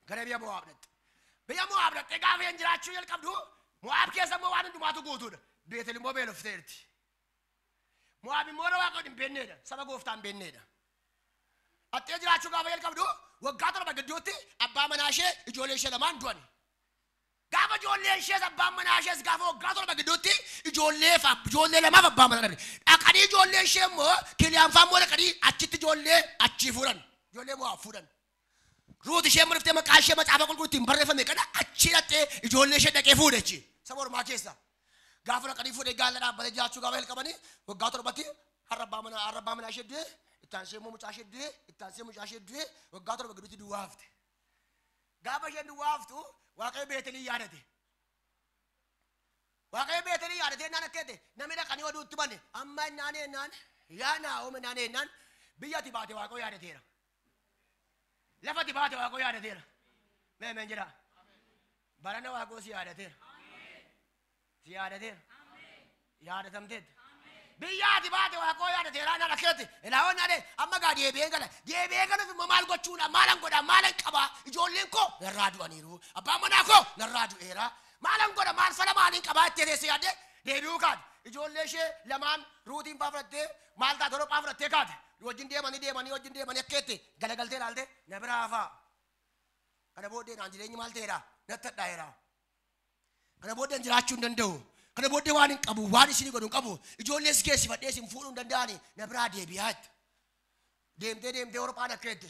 Speaker 1: Gara biyya Mo'aab dhaqxe. Biyya Mo'aab dhaqxee gaafa isheen jiraachuu jalqabdu Mo'aab keessa immoo waan hundumaatu guutuudha. Beetel immoo beelofteerti. Mo'aab immoo Waaqayyoon hin beekneedha. Saba gooftaa hin beekneedha. Dhaqxee jiraachuu gaafa jalqabdu waggaa 7 gidduutti abbaa manaa ishee ijoollee ishee lamaan du'ani. Gaafa ijoollee ishees abbaan manaa ishees gaafa waggaa 7 gidduutti ijoollee lamaaf abbaa manaa dhabde. Dhaqanii ijoollee ishee immoo Kiliyaan fa'aa immoo dhaqanii achitti ijoollee achii fuudhan. Ijoollee Mo'aab fuudhan. Ruut ishee muriftee maqaa ishee macaafa qulqulluutti hin barreeffame kana achi dhaqxee ijoollee ishee dhaqee fuudhe achi. Saba ormaa keessa. Gaafa dhaqanii fuudhee gaala dhaabbatee jiraachuu gaafa jalqabanii waggaa 7tti har'a abbaa manaa ishee du'e, itti aansee immoo mucaa ishee du'e, itti aansee mucaa ishee du'e, waggaa 7 gidduutti duwwaa hafte. Gaafa isheen duwwaa haftu Waaqayyo Beetelii yaadate. Waaqayyo Beetelii yaadatee naan akka jette namni dhaqanii oduu itti bane amma ennaan yaa Naa'om ennaan biyya ati baate Waaqayyo yaadateera. Lafa ati baate Waaqayyo yaadateera. Mee meen jedhaa. Barana Waaqayyo si yaadateera. Si yaadateera. Yaadatamteetta. Biyya ati baate Waaqayyo yaadateera naan akka jette ilaawwan naadee amma gaa deebi'een gala. Deebi'ee galuuf immoo maal gochuudha maalan godha maalan qaba ijoolleen koo narraa du'aniiru abbaan manaa koo narraa du'eera maalan godha maal fala maaliin qabaa itti teessee yaadde deebi'uu kaate. Ijoollee ishee lamaan Ruutiin fa'aa fudhattee maal taate Oroophaa fudhattee kaate. Wajjin deemanii wajjin deemanii akka jette galagaltee ilaalte na biraa hafaa. Kana booddee naan jireenyi maal ta'eera natti hadhaa'eera. Kana booddee jiraachuu hin danda'u. Kana booddee waan hin qabu waan isinii godhu hin qabu ijoollees geessifadhee isin fuudhuu hin danda'ani na biraa deebi'aa jette. Deemtee deemtee Oroophaan akka jette.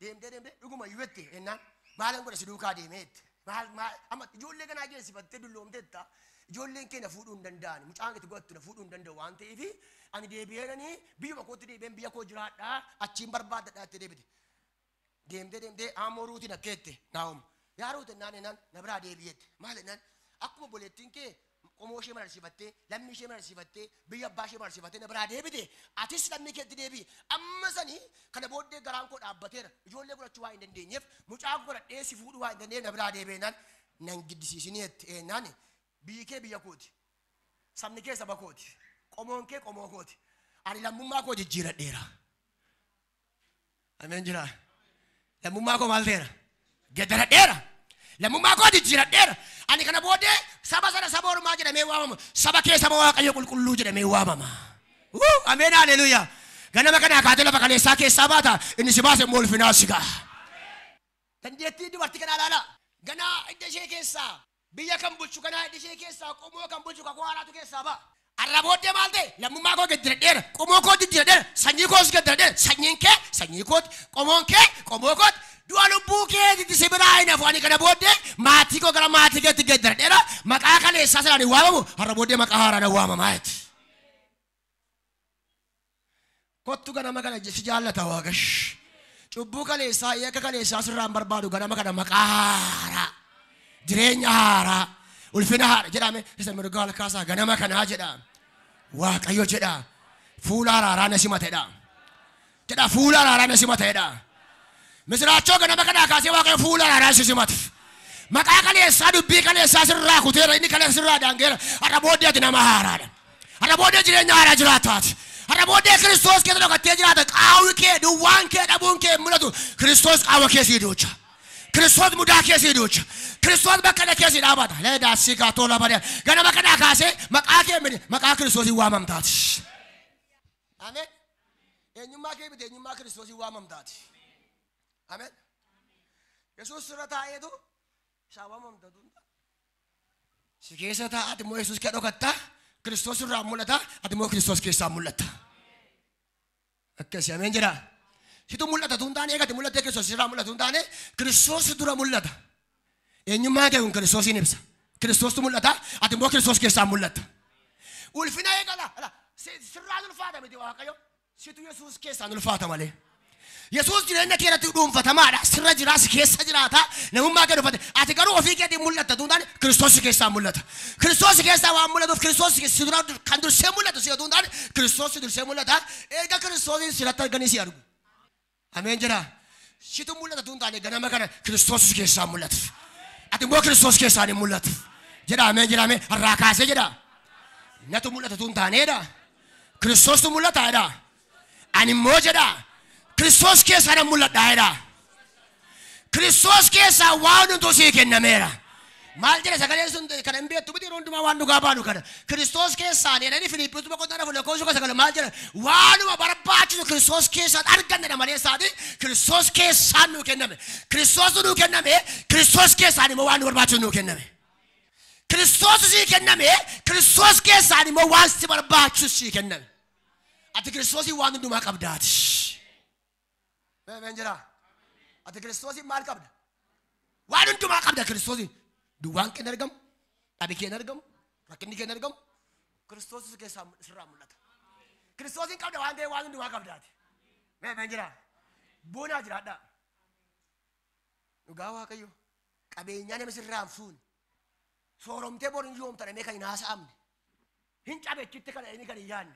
Speaker 1: Deemtee deemtee dhuguma iyyuu jette ennaan maalan godha si duukaa deemee jette. Maal maal amma ijoollee kanaa geessifattee dulloomteetta ijoolleen kee na fuudhuu hin danda'ani mucaan itti godhattu na fuudhuu hin danda'u waan ta'eef ani deebi'eenanii biyyuma kootti deebi'een biyya koo jiraadhaa achiin barbaadadhaa jettee deebite. Deemtee deemtee ammoo Ruutiin akka jette Naa'om yaa Ruut ennaan ennaan na biraa deebi'eette maal ennaan akkuma obboleettiin kee qomoo ishee mararsiifattee lammii ishee mararsiifattee biyya abbaa ishee mararsiifattee na biraa deebite atis lammii keetti deebi'i amma sanii kana booddee garaan koo dhaabbateera ijoollee godhachuu waa hin dandeenyeef mucaa godhadhee si fuudhuu waa hin dandeenyeef na biraa deebi'eenaan nan giddisiisinii jette ennaan biyyi kee biyya kooti sabni kee saba kooti qomoon kee qomoo kooti ani lammummaa koo jijjiiradheera. Ameen jira. Lammummaa koo maal ta'eera? Geddaradheera. Lammummaa koo jijjiiradheera. Ani kana booddee saba sana saba ormaa jedhamee waamama. Saba kee saba Waaqayyo qulqulluu jedhamee waamama. Ameen haleluuyaa. Ganama kana akaatee lafa kaleessaa keessaa baata inni si baase immoo ulfinaa si ga'a. Dandeettii dubartii kanaa ilaalaa. Ganaa hidda ishee keessaa biyya kan bulchu kanaa hidda ishee keessaa qomoo kan bulchu kakuu haaraatu keessaa ba'a. Har'a booddee maal ta'e lammummaa koo geddaradheera qomoo koo jijjiiradheera sanyii koos geddaradheera sanyiin kee sanyii kooti qomoon kee qomoo kooti du'a lubbuu keetitti si biraa hin hafu ani kana booddee maatii koo gara maatii keetti geddaradheera maqaa kaleessaa sanaan hin waamamu har'a booddee maqaa haaraan waamamaa jetti. Kottu ganama kana si jaallata Waaqayyo. Cubbuu kaleessaa yakka kaleessaa sirraa hin barbaadu ganama kana maqaa haaraa jireenya haaraa ulfina haaraa jedhame isa mirga halkaasaa ganama kanaa jedha Waaqayyo jedha fuula araaraa na simatedha jedha fuula araaraa na simatedha. Misiraachoo ganama kanaa kaasee Waaqayyo fuula araaraa si simata. Maqaa kaleessaa dubbii kaleessaa sirraa kuteera inni kaleessa sirraa daangeera har'a booddee ati nama haaraadha. Har'a booddee jireenya haaraa jiraataati. Har'a booddee Kiristoos keessa dhokattee jiraata qaawwi kee duwwaan kee dhabuun kee hin mul'atu Kiristoos qaawwa kee sii duucha. Kiristoos mudaa kee sii duucha. Kiristoos bakka na kee sii dhaabata. Leedaa sii kaatoo lama ganama kanaa kaasee maqaa kee miti maqaa Kiristoosiin waamamtaati. Ameen. Eenyummaa kee miti eenyummaa Kiristoosiin waamamtaati. Ameen. Yesuus sirra taa'eetu isaa waamamtatu. Si keessa taa'aati immoo Yesuus kee dhokattaa Kiristoos irraa mul'ata ati immoo Kiristoos keessaa mul'atta. Akkasii ameen jedhaa. Situ mul'ata tun taane eegate mul'atee Kiristoos irraa mul'atu tun taane Kiristoos dura mul'ata. Eenyummaa kee kun Kiristoosiin ibsa. Kiristoostu mul'ata ati immoo Kiristoos keessaa mul'atta. Ulfina eegala sirraan ulfaata miti Waaqayyo situ Yesuus keessaan ulfaata malee. Yesuus jireenya kee irratti dhuunfatamaadha sirra jiraa si keessa jiraata namummaa kee dhuunfate ati garuu ofii keetiin mul'atta tun taane Kiristoos keessaa mul'ata. Kiristoos keessaa waan mul'atuuf Kiristoos si dura kan dursee mul'atu si tun taane Kiristoos si dursee mul'ata erga Kiristoosiin sirratti arganii si argu. Ameen jedhaa. Situ mul'ata tun taane ganama kana Kiristoos si keessaa mul'ata. Ati immoo Kiristoos keessaan hin mul'atu. Jedha ameen jedha ameen har'aa kaasee jedha. Natu mul'ata tun taaneedha. Kiristoostu mul'ata jedha. Ani immoo jedha. Kiristoos keessaa nan mul'adha jedha. Kiristoos keessaa waan hundumtuu sii kennameera. Maal jedha sagaleen sun kana hin beektu miti yeroo hundumaa waan dhugaa baanu kana. Kiristoos keessaan jedhanii Filiippiyoos boqonnaa 4 lakkoofsa 9 maal jedha? Waanuma barbaachisu Kiristoos keessaan arganne malee isaati Kiristoos keessaan nuu kenname. Kiristoos nuu kenname, Kiristoos keessaan immoo waan nu barbaachisu nuu kenname. Kiristoos sii kenname, Kiristoos keessaan immoo waan si barbaachisu sii kenname. Ati Kiristoosiin waan hundumaa qabdaati. Meemeen jira. Ati Kiristoosiin maal qabda? Waan hundumaa qabda Kiristoosiin. Duwwaan kee hin argamu, dhabi kee hin argamu, rakkinni kee hin argamu. Kiristoos keessaa sirraa mul'ata. Kiristoosiin qabda waan ta'eef waan hundumaa qabdaati. Meemeen jira. Boonaa jiraadhaa. Dhugaa Waaqayyo qabeenyaa nama sirraa hin fuune. Sooromtee bor hin yoomta dhamee kan hin haasa'amne. Hin cabechitti kan inni kan hin yaadne.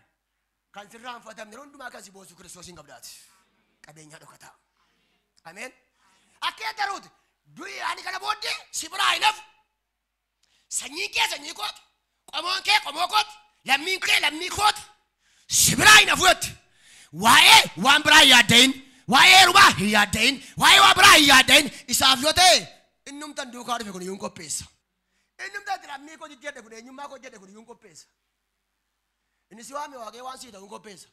Speaker 1: Kan sirraa hin fudhatamne yeroo hundumaa kan si boonsu Kiristoosiin qabdaati. Qabeenyaa dhokataa. Ameen. Akka eeddaruuti. Du'i ani kana booddee si biraa hin hafu. Sanyiin kee sanyii kooti. Qomoon kee qomoo kooti. Lammiin kee lammii kooti. Si biraa hin hafu jetti. Waa'ee waan biraa hin yaadda'in. Waa'ee heerumaa hin yaadda'in. Waa'ee waan biraa hin yaadda'in. Isaaf yoo ta'e innumtan duukaa dhufe kun iyyuu hin qopheessa. Innumtan itti lammii koo jijjiirre kun eenyummaa koo jedhe kun iyyuu hin qopheessa. Inni si waame Waaqayyo waan sii ta'u hin qopheessa.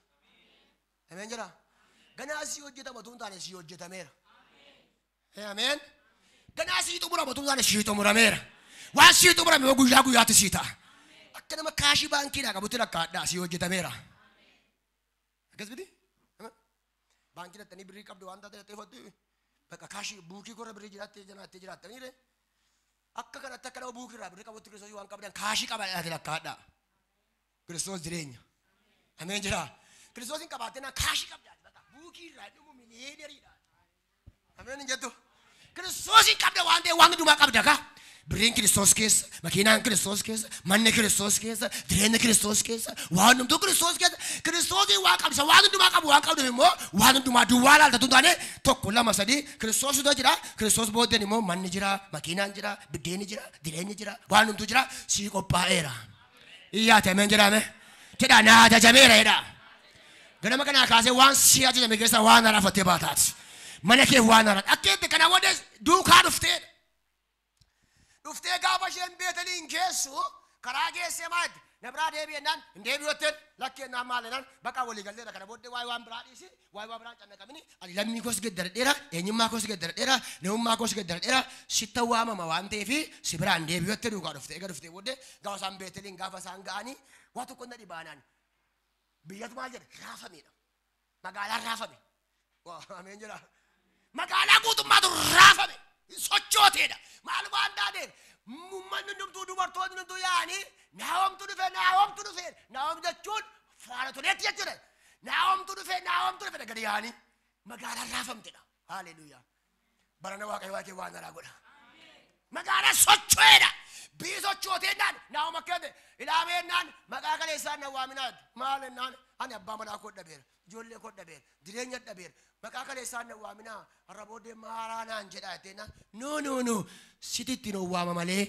Speaker 1: Ameen jedha. Ganaa sii hojjetama utuu hin taane sii hojjetameera. Ameen. Ganaa sii xumurama utuu hin taane sii xumurameera. Waan sii xumurame immoo guyyaa guyyaatti sii ta'a. Akka nama kaashii baankiidhaa qabutti lakkaa'adhaa sii hojjetameera. Akkas miti? Baankii dhattanii birrii qabdu waan taate dhattee fudhattu bakka kaashii buukii korra birrii jiraattee jiraattee jiraattanii ree. Akka kanatti akka nama buukii irraa birrii qabutti Kiristoos waan qabdan kaashii qabadhaati lakkaa'adhaa. Kiristoos jireenya. Ameen jira. Kiristoos hin qabaattee naa kaashii qabdaati bakka buukii irraa dhumu miliyooneriidha. Ameen hin jettu. Kiristoos hin qabda waan ta'eef waan hundumaa qabda ka. Birriin Kiristoos keessa, makiinaan Kiristoos keessa, manni Kiristoos keessa, jireenyi Kiristoos keessa, waan hundumtuu Kiristoos keessa. Kiristoosiin waan qabsa, waan hundumaa qabu waan qabduuf immoo waan hundumaa duwwaa laalta tun taane 1 2 3 Kiristoos dura jira. Kiristoos booddeen immoo manni jira, makiinaan jira, biddeenni jira, jireenyi jira, waan hundumtuu jira. Sii qophaa'eera. Iyyaate ameen jedhame. Jedhaa naa ajajameera jedhaa. Ganama kanaa kaasee waan si ajajame keessa waan harafattee baataati. Mana kee waan haraa. Akka itti kana booddee duukaa dhuftee. Dhuftee gaafa isheen Beeteliin geessu karaa geessee maal na biraa deebi'ennaan hin deebi'otteen lakkeennaan maal jennaan bakka walii galleera kana booddee waa'ee waan biraa dhiisi waa'ee waan biraa cannaqamini ani lammii koos geddaradheera eenyummaa koos geddaradheera namummaa koos geddaradheera sitta waamama waan ta'eef si biraa hin deebi'ottee duukaa dhufte. Egaa dhuftee booddee gaafa isaan Beeteliin gaafa isaan ga'anii waa tokko na dhibaanaan biyyatu maal jedhe raafameedha. Magaalaan raafame. Ameen jedha. Magaalaa guutummaatu raafame. Sochooteedha. Maal waan taateef uummanni hundumtuu dubartoonni hundumtuu yaa'anii Naa'omtu dhufe Naa'omtu dhufe. Naa'om jechuun faana toleetti jechuudha. Naa'omtu dhufe Naa'omtu dhufe gadi yaa'anii magaalaan raafamtedha. Haleluuyaa. Barana Waaqayyo Waaqayyo waan haraa godha. Magaalaan socho'eedha. Biyyi sochooteennaan Naa'om akka jedhe ilaameennaan maqaa kaleessaan na waaminaa maal ennaan ani abbaa manaa koo dhabeera ijoollee koo dhabeera jireenya dhabeera maqaa kaleessaan na waaminaa har'a booddee maaraa naan jedhaa jetteenaan no no no sitti ittiin waama malee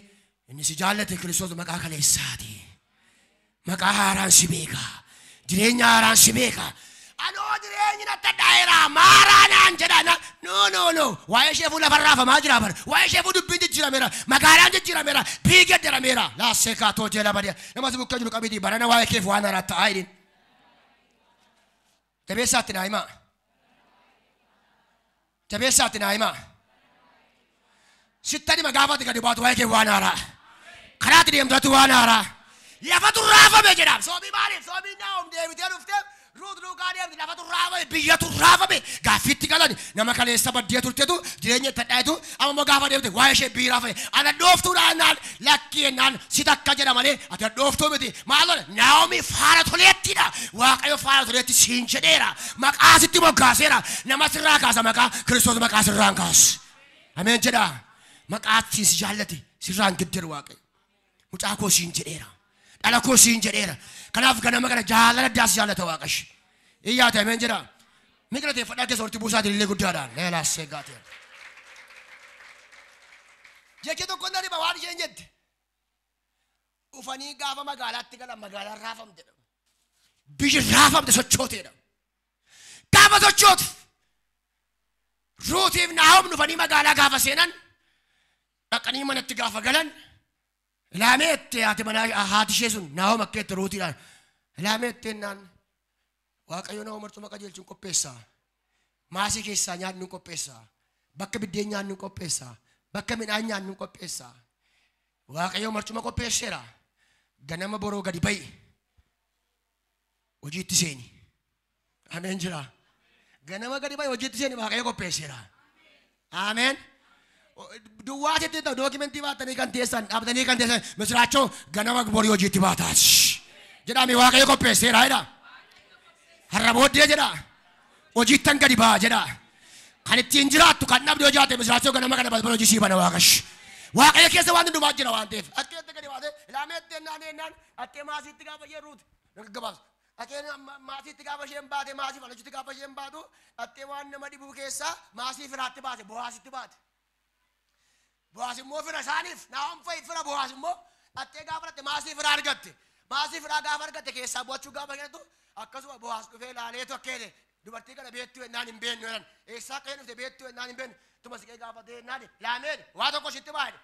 Speaker 1: inni si jaallate Kiristoos maqaa kaleessaati. Maqaa haaraan si beeka. Jireenya haaraan si beeka. Anoo jireenyi natti dhaayeera maaraa naan jedhaa no no no waa'ee ishee fuula farraafamaa jira bara waa'ee ishee fuula dubbiin jijjiirameera magaalaan jijjiirameera biyyi geddarameera laassee kaatoo jeela badee nama si bukkee jiru qabiitii barana waa'ee keef waan haaraa ta'aa jedhin. Jabeessaatti naa himaa. Jabeessaatti naa himaa. Sittani magaafatti gadi baatu waa'ee kee waan haaraa. Karaatti deemtatu waan haaraa. Lafatu raafame jedhaam. Soobii maaliif? Soobii Naa'om deebitee dhuftee Ruut duukaa deemti. Lafatu raafame, biyyatu raafame. Gaaffiitti galan nama kaleessa baddee turtetu jireenya itti hadhaa'etu amma immoo gaafa deemte waa'ee ishee biyyi raafame. Ana dhooftuudhaan naan lakkii naan si takka jedha malee ati dhooftuu miti. Maal Naa'omii faana toleettidha. Waaqayyo faana toleetti siin jedheera. Maqaa sitti moggaaseera. Nama sirraa kaasa maqaa Kiristoos maqaa sirraan kaasu. Ameen jedha. Maqaa ittiin si jaallate sirraan giddeeru Waaqayyo. Mucaa koo siin jedheera. Dhala koo siin jedheera. Kanaaf ganama kana jaalala addaa si jaallata Waaqashi. Iyyaate ameen jedha. Miqla teeffadhaa keessa walitti buusaatiin illee guddaadhaan. Leelaas seeggaateen. Jechi tokko na dhiba waan isheen jette. Dhufanii gaafa magaalaatti galan magaalaan raafamtedha. Biyyi raafamte sochooteedha. Gaafa sochootu Ruutiif Naa'om dhufanii magaalaa gaafa seenan Dhaqanii manatti gaafa galan laameette haati manaa haati ishee sun Naa'om akka itti Ruutiidhaan laameette naan Waaqayyo nama marcuma qajeelchuun qopheessaa. Maasii keessaa nyaannu qopheessaa. Bakka biddeen nyaannu qopheessaa. Bakka midhaan nyaannu qopheessaa. Waaqayyo marcuma qopheesseera. Ganama boroo gadi ba'i. Hojiitti seeni. Ameen jira. Ganama gadi ba'i hojiitti seeni Waaqayyo qopheesseera. Ameen. Duwwaatitti ta'u dookimentii baatanii kan teessan dhaabbatanii kan teessan misiraachoo ganama borii hojiitti baataas. Jedhame Waaqayyo qopheesseera jedha. Har'a booddee jedha. Hojiittan gadi ba'a jedha. Kan ittiin jiraattu kan dhabde hojii misiraachoo ganama kana balbala hojii sii bana Waaqash. Waaqayyo keessa waan hundumaa jira waan ta'eef. Akkeetti gadi baatee ilaameetti ennaan ennaan akkee maasiitti gaafa isheen Ruuti. Gabaabsa. Akkee maasiitti gaafa isheen baate maasii falachuutti gaafa isheen baatu akkee waan nama dhibuu keessaa maasii firaatti baate Bo'aasitti baate. Bo'aas immoo fira isaaniif Naa'om fa'i fira Bo'aas immoo akkee gaafa dhatte maasii firaa argatte. Maasii firaa gaafa argatte keessaa bu'achuu gaafa kennitu akkasuma Bo'aas dhufee ilaaleetu akkeete dubartii kana beektuu ennaan hin beeknu jedhan. Eessaa akka isheen dhufte beektuu ennaan hin beeknu. Tuma siqee gaafatee ennaan laameen waa tokko sitti baay'ee.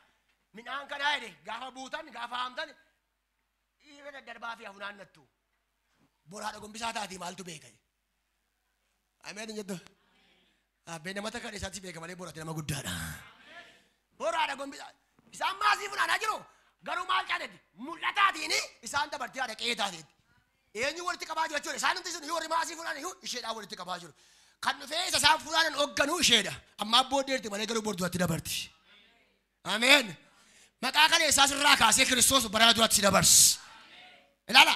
Speaker 1: Midhaan kanaa jedhe gaafa buutan gaafa haamtan dhiira daddarbaa fi hafunaannattu. Boraadha gombisaa taatii maaltu beeka? Ameen hin jettu. Abbee nama takka isaatti beeka malee boraate nama guddaadha. Boraadha gombisaa. Isaan maasii funaanaa jiru. Garuu maal caanetti mul'ataatiin isaan dabartee haadha qe'ee taateetti. Eenyu walitti qabaa jiru jechuudha. Isaan hundi sun warri maasii funaanan isheedhaan walitti qabaa jiru. Kan dhufee isa isaan funaanan hoogganuu isheedha. Ammaa booddeerti malee garuu borduratti dabarti. Ameen. Maqaa kana isaa sirraa kaasee Kiristoos bara duratti si dabarsa. Ilaala.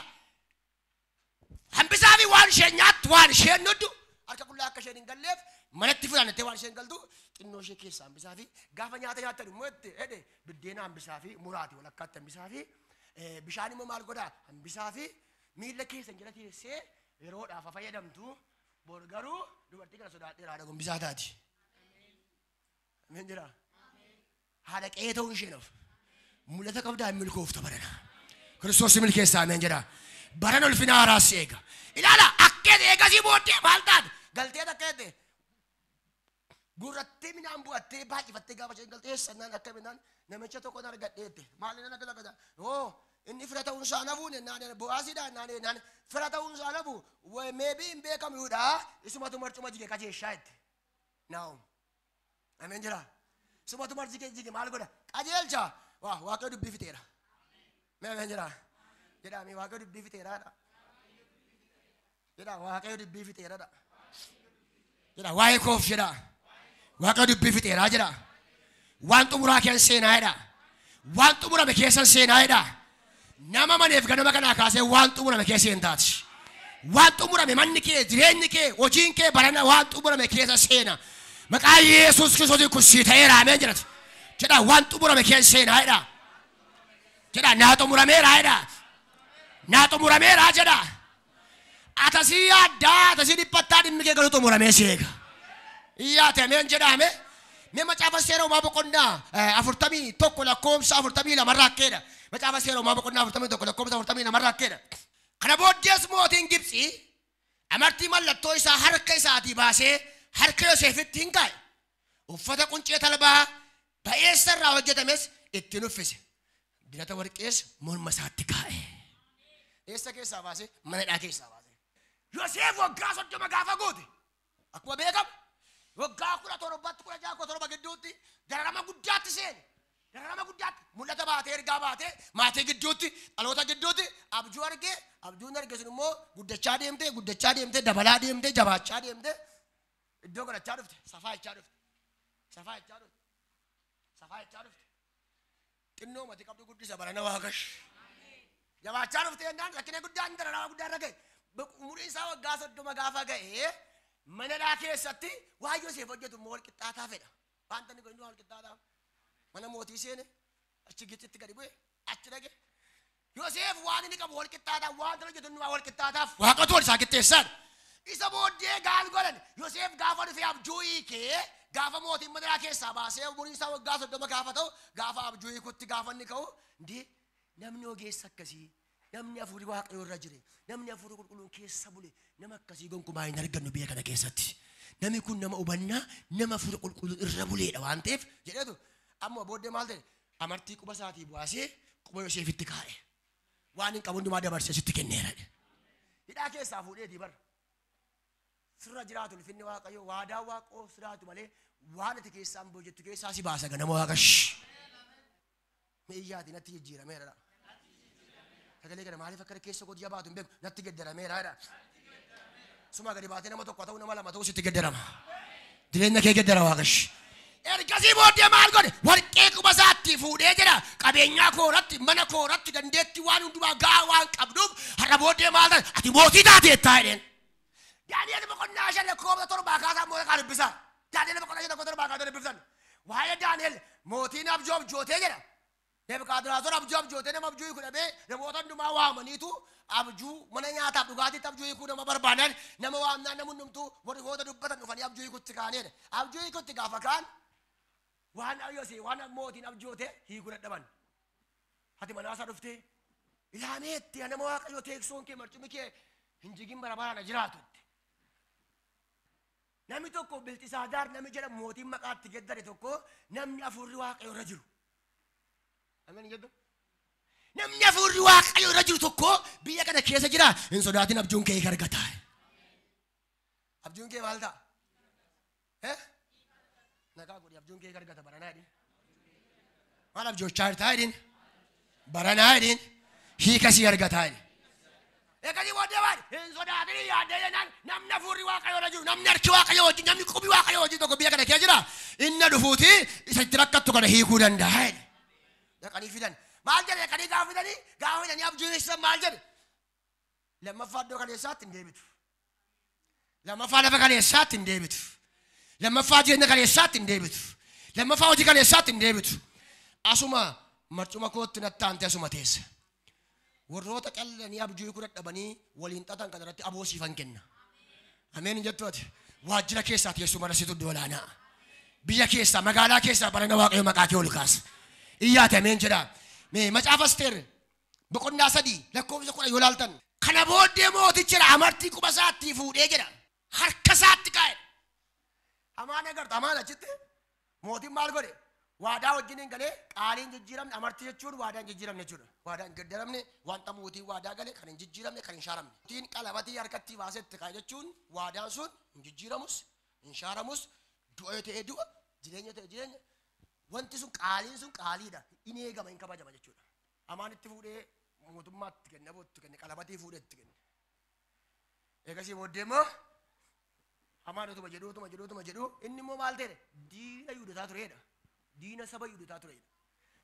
Speaker 1: Hambisaa fi waan isheen nyaattu waan isheen nuddu harka qullaa akka isheen hin galleef manatti funaannattee waan isheen galtu xinnoo ishee keessa hambisaa fi gaafa nyaata nyaattan immoo itti hedhe biddeena hambisaa fi muraati walakkaatti hambisaa fi bishaan immoo maal godhaa hambisaa fi miilla keessan jala teessee yeroodhaaf fayyadamtu bor garuu dubartii kana sodaadheera haadha gombisaa taati. Ameen jira. Haadha qe'ee ta'uun isheen of. Mul'ata qabdaa hin milkoofta barana. Kiristoos milkeessaa ameen jedha. Barana ulfina haaraas eega. Ilaala akkee eegasii booddee maal taate galtee takka jette gurrattee midhaan bu'attee baay'ifattee gaafa isheen galtee eessannaan akka midhaan namicha tokko argadhee jette maal inni akka takka oo inni fira ta'uun isaa nafuun naan Bo'aasiidha naan naan fira ta'uun isaa nafu meebii hin beekamuudha isumatu marcuma jige qajeeshaa jette. Naa'om. Ameen jira. Isumatu marcuma jige maal godha qajeelcha. Waa Waaqayyo dubbii fixeera. Ameen jira. Jedhaame Waaqayyo dubbii fixeeraadha. Jedha Waaqayyo dubbii fixeeraadha. Jedha waa'ee koof jedha. Waaqayyo dubbii fixeeraa jedha. Waan xumuraa keessa seenaa jedha. Waan xumurame keessa seenaa jedha. Nama maneef ganama kanaa kaasee waan xumurame keessa hin taati. Waan xumurame manni kee jireenyi kee hojiin kee barana waan xumurame keessa seena. Maqaa Yesuus Kiristoosiin kun sii ta'eera ameen jedhati. Jedha waan xumurame keessa seenaa jedha. Jedha naa xumurameera jedha. Naa xumurameera jedha. Atasii yaaddaa atasii dhiphattaa dhimmi kee garuu xumuramee si eega. Iyyaate ameen jedhame. Mee macaafa seera uumaa boqonnaa 41 lakkoofsa 42 irraa akkeedha. Macaafa seera uumaa boqonnaa 41 lakkoofsa 42 irraa akkeedha. Kana booddees mootiin Gibxii amartii mallattoo isaa harka isaatii baasee harka Yoseefitti hin kaa'e. Uffata quncee talbaa ba'eessa irraa hojjetames ittiin uffise. Dirata warqees morma isaatti kaa'e. Eessa keessaa baasee? Mana hidhaa keessaa baasee. Yoseef waggaa 30 gaafa guute akkuma beekamu waggaa 17 16 17 gidduutti dararama guddaatti seene. Dararama guddaatti mul'ata baatee ergaa baatee maatii gidduutti dhaloota gidduutti abjuu argee abjuun arge sun immoo guddachaa deemtee dabalaa deemtee jabaachaa deemtee iddoo godhachaa dhufte safaa jechaa dhufte safaa jechaa dhufte safaa jechaa dhufte xinnoo mati qabdu guddisa barana Waaqash. Jabaachaa dhufte jennaan rakkina guddaan dararama guddaa irra ga'e. Umuriin isaa waggaa 30 gaafa ga'e mana hidhaa keessatti waan Yoseef hojjetu immoo wal qixxaataa fedha. Wanta inni godhu wal qixxaataa. Mana mootii seene achi Gibxitti gadi bu'e achi dhaqe. Yoseef waan inni qabu wal qixxaataa waan hojjetu inni wal qixxaataaf Waaqatu wal isaa qixxeessaadha. Isa booddee gaal godhan Yoseef gaafa dhufee abjuu hiikee gaafa mootiin mana hidhaa keessaa baasee umuriin isaa waggaa 30 gaafa ta'u gaafa abjuu hiikutti gaafa inni ka'u ndi namni ogeessa akkasii namni hafuurri Waaqayyoo irra jire namni hafuurri qulqulluun keessa bule nama akkasii gonkumaa hin argannu biyya kana keessatti. Namni kun nama hubannaa nama hafuura qulqulluu irra buleedha waan ta'eef jedheetu Amma booddee maal ta'e? Amartii quba isaatii baasee quba Yoseefitti kaa'e. Waan hin qabu hundumaa dabarsee sitti kenneera. Hidhaa keessaa fuudheetii bara. Sirra jiraatu ulfinni Waaqayyoo waadaa Waaqoo siraatu malee waan ati keessaan boojettu keessaa si baasa ganama Waaqash. Mi'iyyaati natti jijjiirameera. Sagalee kana maaliif akka keessa kootii jabaatu hin beeku natti geddarameera. Suma gadi baatee nama tokko ta'u nama lama ta'u sitti geddarama. Jireenya kee geddara Waaqash. Ergasii booddee maal godhe? Warqee quba isaatti fuudhee jedha. Qabeenyaa kooratti, mana kooratti, dandeettii waan hundumaa gahaa waan qabduuf har'a booddee maal ta'e? Ati mootii taateettaa jedheen. Daani'el boqonnaa 5 lakkoofsa 7 kaasaa mootii kaa dubbisaa. Daani'el boqonnaa 5 lakkoofsa 7 kaasaa dubbisan. Waa'ee Daani'el mootiin abjuu abjootee jedha. Nebukadnezar abjuu abjootee nama abjuu hiikuu dhabee namoota hundumaa waamaniitu abjuu mana nyaataaf dhugaatiitti abjuu hiikuu nama barbaadan nama waamnaan namni hundumtuu warri hoota dubbatan dhufanii abjuu hiikutti kaanedha. Abjuu hiikutti gaafa kaan waan Yosee waan mootiin abjoote hiikuu dadhaban. Ati manaasaa dhuftee ilaameetti nama Waaqayyoo teeksoon kee marcumi kee hin jigin bara baraan jiraatu. Namni tokko Bilxisaadaar namni jedhamu mootiin maqaatti geddare tokko namni hafuurri Waaqayyoo irra jiru. Ameen jedhu. Namni hafuurri Waaqayyoo irra jiru tokko biyya kana keessa jira. Hin sodaatin abjuun kee argata. Abjuun kee maal ta'a? Nagaa godhi abjuun kee argata baranaa jedhin. Maal abjoochaa jirtaa jedhin? Baranaa jedhin. Hiika sii argataa jedhin. Eegasii booddee maal? Hin sodaatin yaaddee jennaan namni hafuurri Waaqayyoo irra jiru namni harki Waaqayyoo wajjin namni qubi Waaqayyoo wajjin tokko biyya kana keessa jira. Inni dhufuuti isa itti rakkattu kana hiikuu danda'a jedhe. Dhaqanii fidan. Maal jedhe dhaqanii gaafa fidanii gaafa fidanii abjuu hiiksisan maal jedhe? Lammaffaa iddoo kaleessaatti hin deebitu. Lammaffaa lafa kaleessaatti hin deebitu. Lammaffaa jireenya kaleessaatti hin deebitu. Lammaffaa hojii kaleessaatti hin deebitu. Asuma marcuma kootti nattaante asuma teessa. Warroota qallanii abjuu hiikuu dadhabanii waliin xaxan kana irratti aboo siifan kenna. Ameen jettu ati. Waajjira keessaa teessuma rasitu iddoo olaanaa. Biyya keessaa magaalaa keessaa barana Waaqayyo maqaa kee ol kaasa. Iyyaate ameen jedha. Mee macaafa Asteer boqonnaa 3 lakkoofsa 10 yoo ilaaltan. Kana booddee mootichi amartii quba isaatti fuudhee jedha. Harka isaatti kaa'e. Amaan agarta amaan achitti mootiin maal godhe? Waadaa wajjin hin galee qaaliin jijjiiramne amartii jechuun waadaa hin jijjiiramne jechuudha. Waadaa hin geddaramne wanta mootiin waadaa gale kan hin jijjiiramne kan hin shaaramne. Mootiin qalabatii harkatti baasetti kaa'e jechuun waadaan sun hin jijjiiramus hin shaaramus du'a ta'ee du'a jireenya ta'e jireenya wanti sun qaaliin sun qaaliidha hin eegama hin kabajama jechuudha. Amaan itti fuudhee mootummaatti kenne abootti kenne qalabatii fuudhee itti kenne. Eegasii booddee immoo Amaan utuma jedhu utuma jedhu utuma jedhu inni immoo maal ta'e diina Yihuudotaa tureedha. Diina saba Yihuudotaa tureedha.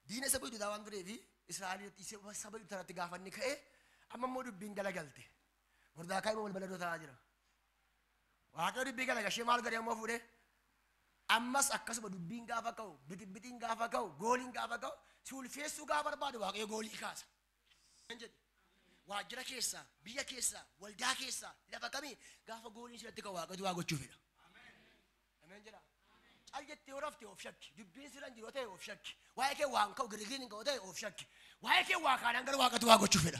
Speaker 1: Diina saba Yihuudotaa waan tureefi Israa'el saba Yihuudotaa irratti gaafa inni ka'e amma immoo dubbiin galagalte. Mordaakaa immoo balbala dura taa'aa jira. Waaqayyo dubbii galagashee maal godhe ammoo fuudhee ammas akkasuma dubbiin gaafa ka'u bitibbitiin gaafa ka'u gooliin gaafa ka'u si ulfeessuu gaafa barbaadu Waaqayyo goolii kaasa. Waajjira keessaa biyya keessaa waldaa keessaa lafa kamii gaafa gooliin sirratti ka'u Waaqayyotu waa gochuu fedha. Ameen jedha. Cal jettee yoo rafte of shakki. Dubbiin sirra hin jiru yoo ta'e of shakki. Waa'ee kee waan ka'u girgiriin hin ka'u ta'e of shakki. Waa'ee kee waa kaanaan garuu Waaqatu waa gochuu fedha.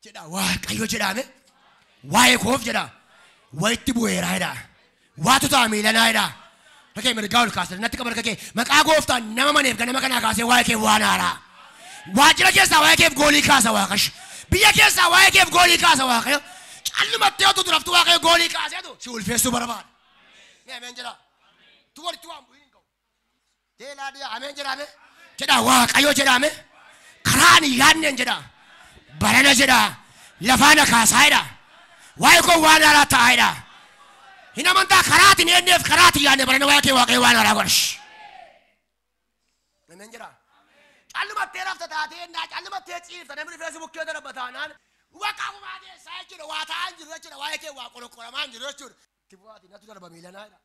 Speaker 1: Jedha Waaqayyo jedhame. Waa'ee koof jedha. Wayitti bu'eeraa jedha. Waatu ta'a miilanaa jedha. Harka kee mirgaa ol kaasee natti qaba harka kee maqaa gooftaan nama maneef ganama kanaa kaasee waa'ee kee waan haaraa. Waajjira keessaa waa'ee keef goolii kaasa Waaqash. Biyya keessaa waa'ee keef goolii kaasa Waaqayyo. Callumattee otuu turaftu Waaqayyo goolii kaaseetu si ulfeessuu barbaada. Mee ameen jedha. Tu walitti waan bu'iin hin qabu. Teelaa dhiyaa ameen jedhame. Jedha Waaqayyo jedhame. Karaan hin yaadneen jedha. Barana jedha. Lafaana kaasaa jedha. Waa'ee koo waan haaraa ta'aa jedha. Hin amantaa karaatiin eenyeef karaatiin yaadne barana waa'ee kee Waaqayyo waan haaraa godhash. Ameen jedha. Callumattee rafta taatee naa callumattee ciifta namni feesbuukii irra bataanaan waqaa'umaa keessaa jechuudha waa ta'aa hin jiru jechuudha waa'ee kee waa qoloqqolamaa hin jiru jechuudha. Itti bu'aati natu darba miilanaa jedha.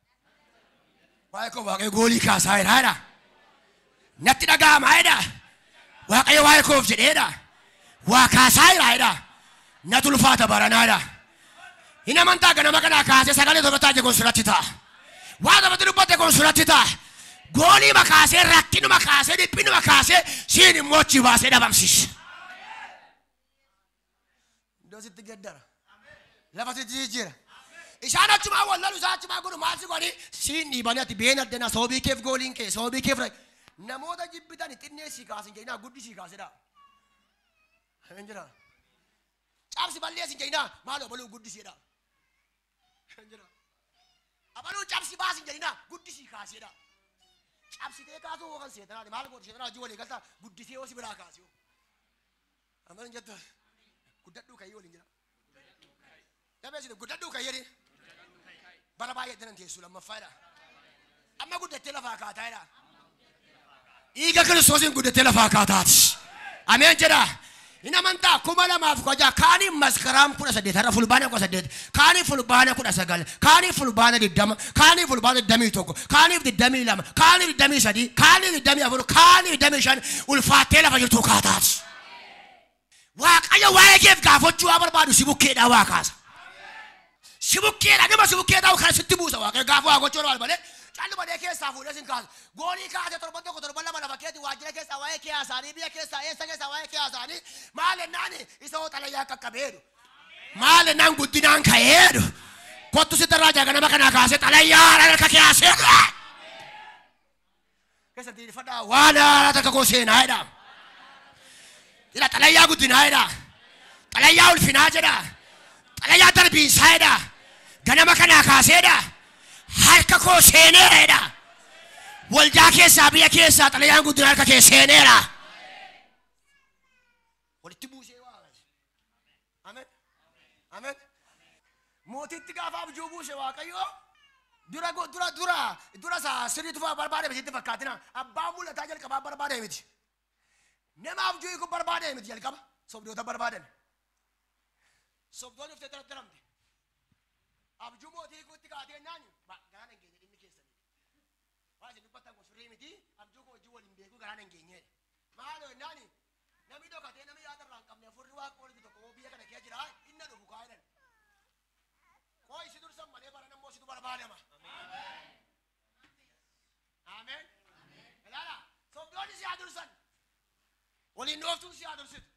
Speaker 1: Waa'ee koo Waaqayyo goolii kaasaa jira jedha. Natti dhaga'amaa jedha. Waaqayyo waa'ee koof jedheedha. Waa kaasaa jira jedha. Natu ulfaata baranaa jedha. Hin amantaa ganama kanaa kaasee sagalee tokko taa'e kun sirratti ta'a. Waa tokkotti dubbate kun sirratti ta'a. Goolii makaasee rakkinuma kaasee dhiphinuma kaasee siin immoo achi baasee dhabamsiisa. Iddoo sitti geddara. Lafa sitti jijjiira. Isaan achumaa wallalu isaan achumaa godhu maal si godhi siin dhiibanii ati been addana sababii keef gooliin kee sababii keef Namoota jibbitan xinnee si kaasin jedhinaa guddisii kaasedha. Ameen jedha. Cabsi balleessin jedhinaa maaloo abaluu guddisiidha. Ameen jedha. Abaluu cabsi baasin jedhinaa guddisii kaasedha. Cabsitee kaasuu hoo kan seetanaati maal gootu seetanaa hojii walii galtaa guddisee hoo si biraa kaasee. Ameen jettu guddadhuu kayyee waliin jira. Dabeessite guddadhuu kayyee bara baay'ee danan teessu lammaffaadha. Amma guddattee lafaa kaataadha. Dhiiga Kiristoosiin guddattee lafaa kaataati. Ameen jedha. Hin amantaa 2016 kaanii maskaraam 18 har'a fulbaana 18 kaanii fulbaana 19 kaanii fulbaana 20 kaanii fulbaana 21 kaanii 22 kaanii 23 kaanii 24 kaanii 25 ulfaattee lafa jirtu kaataati. Waaqayyo waa'ee keef gaafachuu waa barbaadu si bukkeedhaa waa kaasa. Si bukkeedhaa nama si bukkeedhaa kan sitti buusa waaqayyo gaafa waa gochuu barbaadu malee. Callu malee keessaa fuudhee sin kaasu. Goolii kaasee torban tokko torban lama lafa keetii waajjira keessaa waa'ee kee haasa'anii biyya keessaa eessa keessaa waa'ee kee haasa'anii maal ennaan isa hoo xalayyaa qaqqabeedhu. Maal ennaan guddinaan ka'eedhu. Kottu sitti irraa jaaga nama kanaa kaasee xalayyaa harka kee haaseedhu. Keessa diriirfadhaa waan haaraa takka koo seenaa jedha. Jedha xalayyaa guddinaa jedha. Xalayyaa ulfinaa jedha. Xalayyaa darbiinsaa jedha. Ganama kanaa kaaseedha. Harka koo seeneera jedha. Waldaa keessaa biyya keessaa xalayyaan guddina harka kee seeneera. Walitti buusee waa. Ameen. Ameen. Mootitti gaafa abjuu buuse Waaqayyo dura dura dura dura isaa sirrii tufaa barbaade miti fakkaatina. Abbaa mul'ataa jalqabaa barbaade miti. Nama abjuu hiikuu barbaade miti jalqaba. Sobdoota barbaadan. Sobdoonni uffitee daramte. Abjuu mootii hiikuutti kaatee naan garaan hin geenye dhimmi keessanii. Waa isin dubbattan kun sirrii miti abjuu koo hojii waliin beekuu garaan hin geenye. Maaloo naani namni dhokatee namni yaada irraa hin qabne furri waaqa waliin tokko biyya kana keessa jira inni dhufu kaa jedhan. Koo isi dursan malee bara nammoo situ barbaadama. Ameen. Ilaala sobdoonni si haa dursan. Waliin dhooftuun si haa dursitu.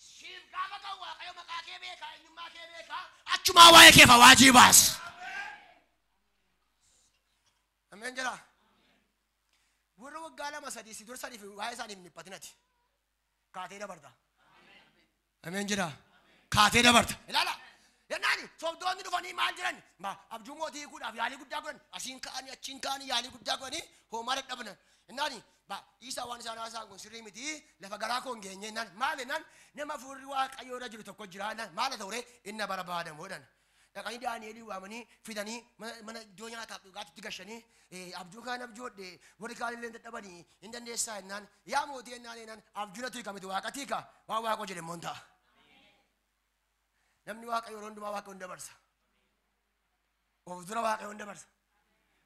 Speaker 1: Siif gaafa ta'u Waaqayyo maqaa kee beekaa eenyummaa kee beekaa achumaa waa'ee keef hawaajii baas. Ameen jedha. Warra waggaa 2 3 si dursaniif waa'ee isaaniif hin dhiphatinati. Kaatee dabarta. Ameen jedha. Kaatee dabarta. Ilaala. Yennaani sobdoonni dhufanii maal jedhan? Abjuu mootii hiikuudhaaf yaalii guddaa godhan. Asiin ka'anii achiin ka'anii yaalii guddaa godhanii hoomaa dadhaban. Yennaani isa waan isaan haasa'an kun sirrii miti lafa garaa koo hin geenye jennaan maal jennaan nama fuulli Waaqayyoo irra jiru tokko jira jennaan maal haa ta'u inni barbaadamu jedhan. Dhaqanii Daani'elii waamanii fidanii mana iddoo nyaataaf dhugaatiitti gashanii abjuu kaan abjoodhe warri kaan illee dadhabanii hin dandeessaa jennaan yaa mootii jennaan jennaan abjuu natti hiika miti waaqa hiika waan waaqoo jedhe immoo hin ta'a. Namni Waaqayyo yeroo hundumaa Waaqayyoon dabarsa. Of dura Waaqayyoon dabarsa.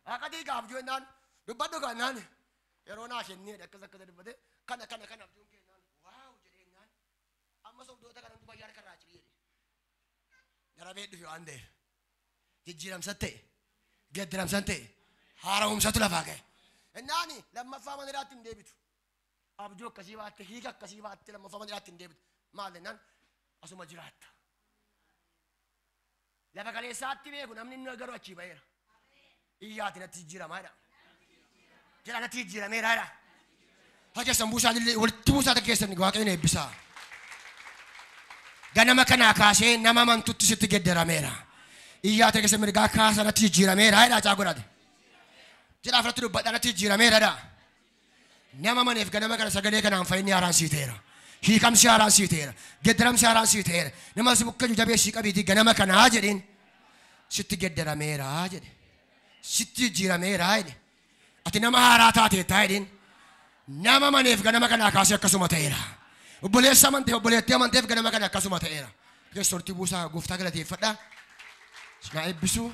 Speaker 1: Waaqa hiika abjuu jennaan dubbadhu kannaan yeroo naa kenneedha akkas akkas dubbate kana kana kana abjuun kennaan waaw jedhee jennaan amma sobdoota kana hundumaa harka irraa cirii jedhe. Darabee dhufe waan ta'eef jijjiiramsa ta'e geeddaramsa ta'e haara'umsatu lafaa ka'e. Innaani lammaffaa mana hidhaatti hin deebitu. Abjuu akkasii baatte hiika akkasii baatte lammaffaa mana hidhaatti hin deebitu. Maal jennaan asuma jiraatta. Lafa kaleessaatti beeku namni inni garuu achii ba'eera. Iyyaati natti jijjiiramaa jedha. Jedha natti jijjiirameera jedha. Haa keessan buusaan illee walitti buusaa keessan Waaqayyoon eebbisaa. Ganama kanaa kaasee nama amantutti sitti geeddarameera. Iyyaata keessa mirgaa kaasa natti jijjiirameera jedha caa godhate. Jedha afratti dubbadha natti jijjiirameera jedha. Nama amaneef ganama kana sagalee kanaan fayyinni haaraan sii ta'eera. Hiikamsi haaraan sii ta'eera. Geeddaramsi haaraan sii ta'eera. Nama si bukkee jabeessii qabiitii ganama kanaa jedhiin sitti geeddarameera jedhe. Sitti jijjiirameera jedhe. Ati nama haaraa taateettaa jedhiin. Nama amaneef ganama kanaa kaasee akkasuma ta'eera. Obboleessa amanteef obboleettii amanteef ganama kana akkasuma ta'eera. Keessortii buusaa gooftaa galateeffadha. Sinaa eebbisu.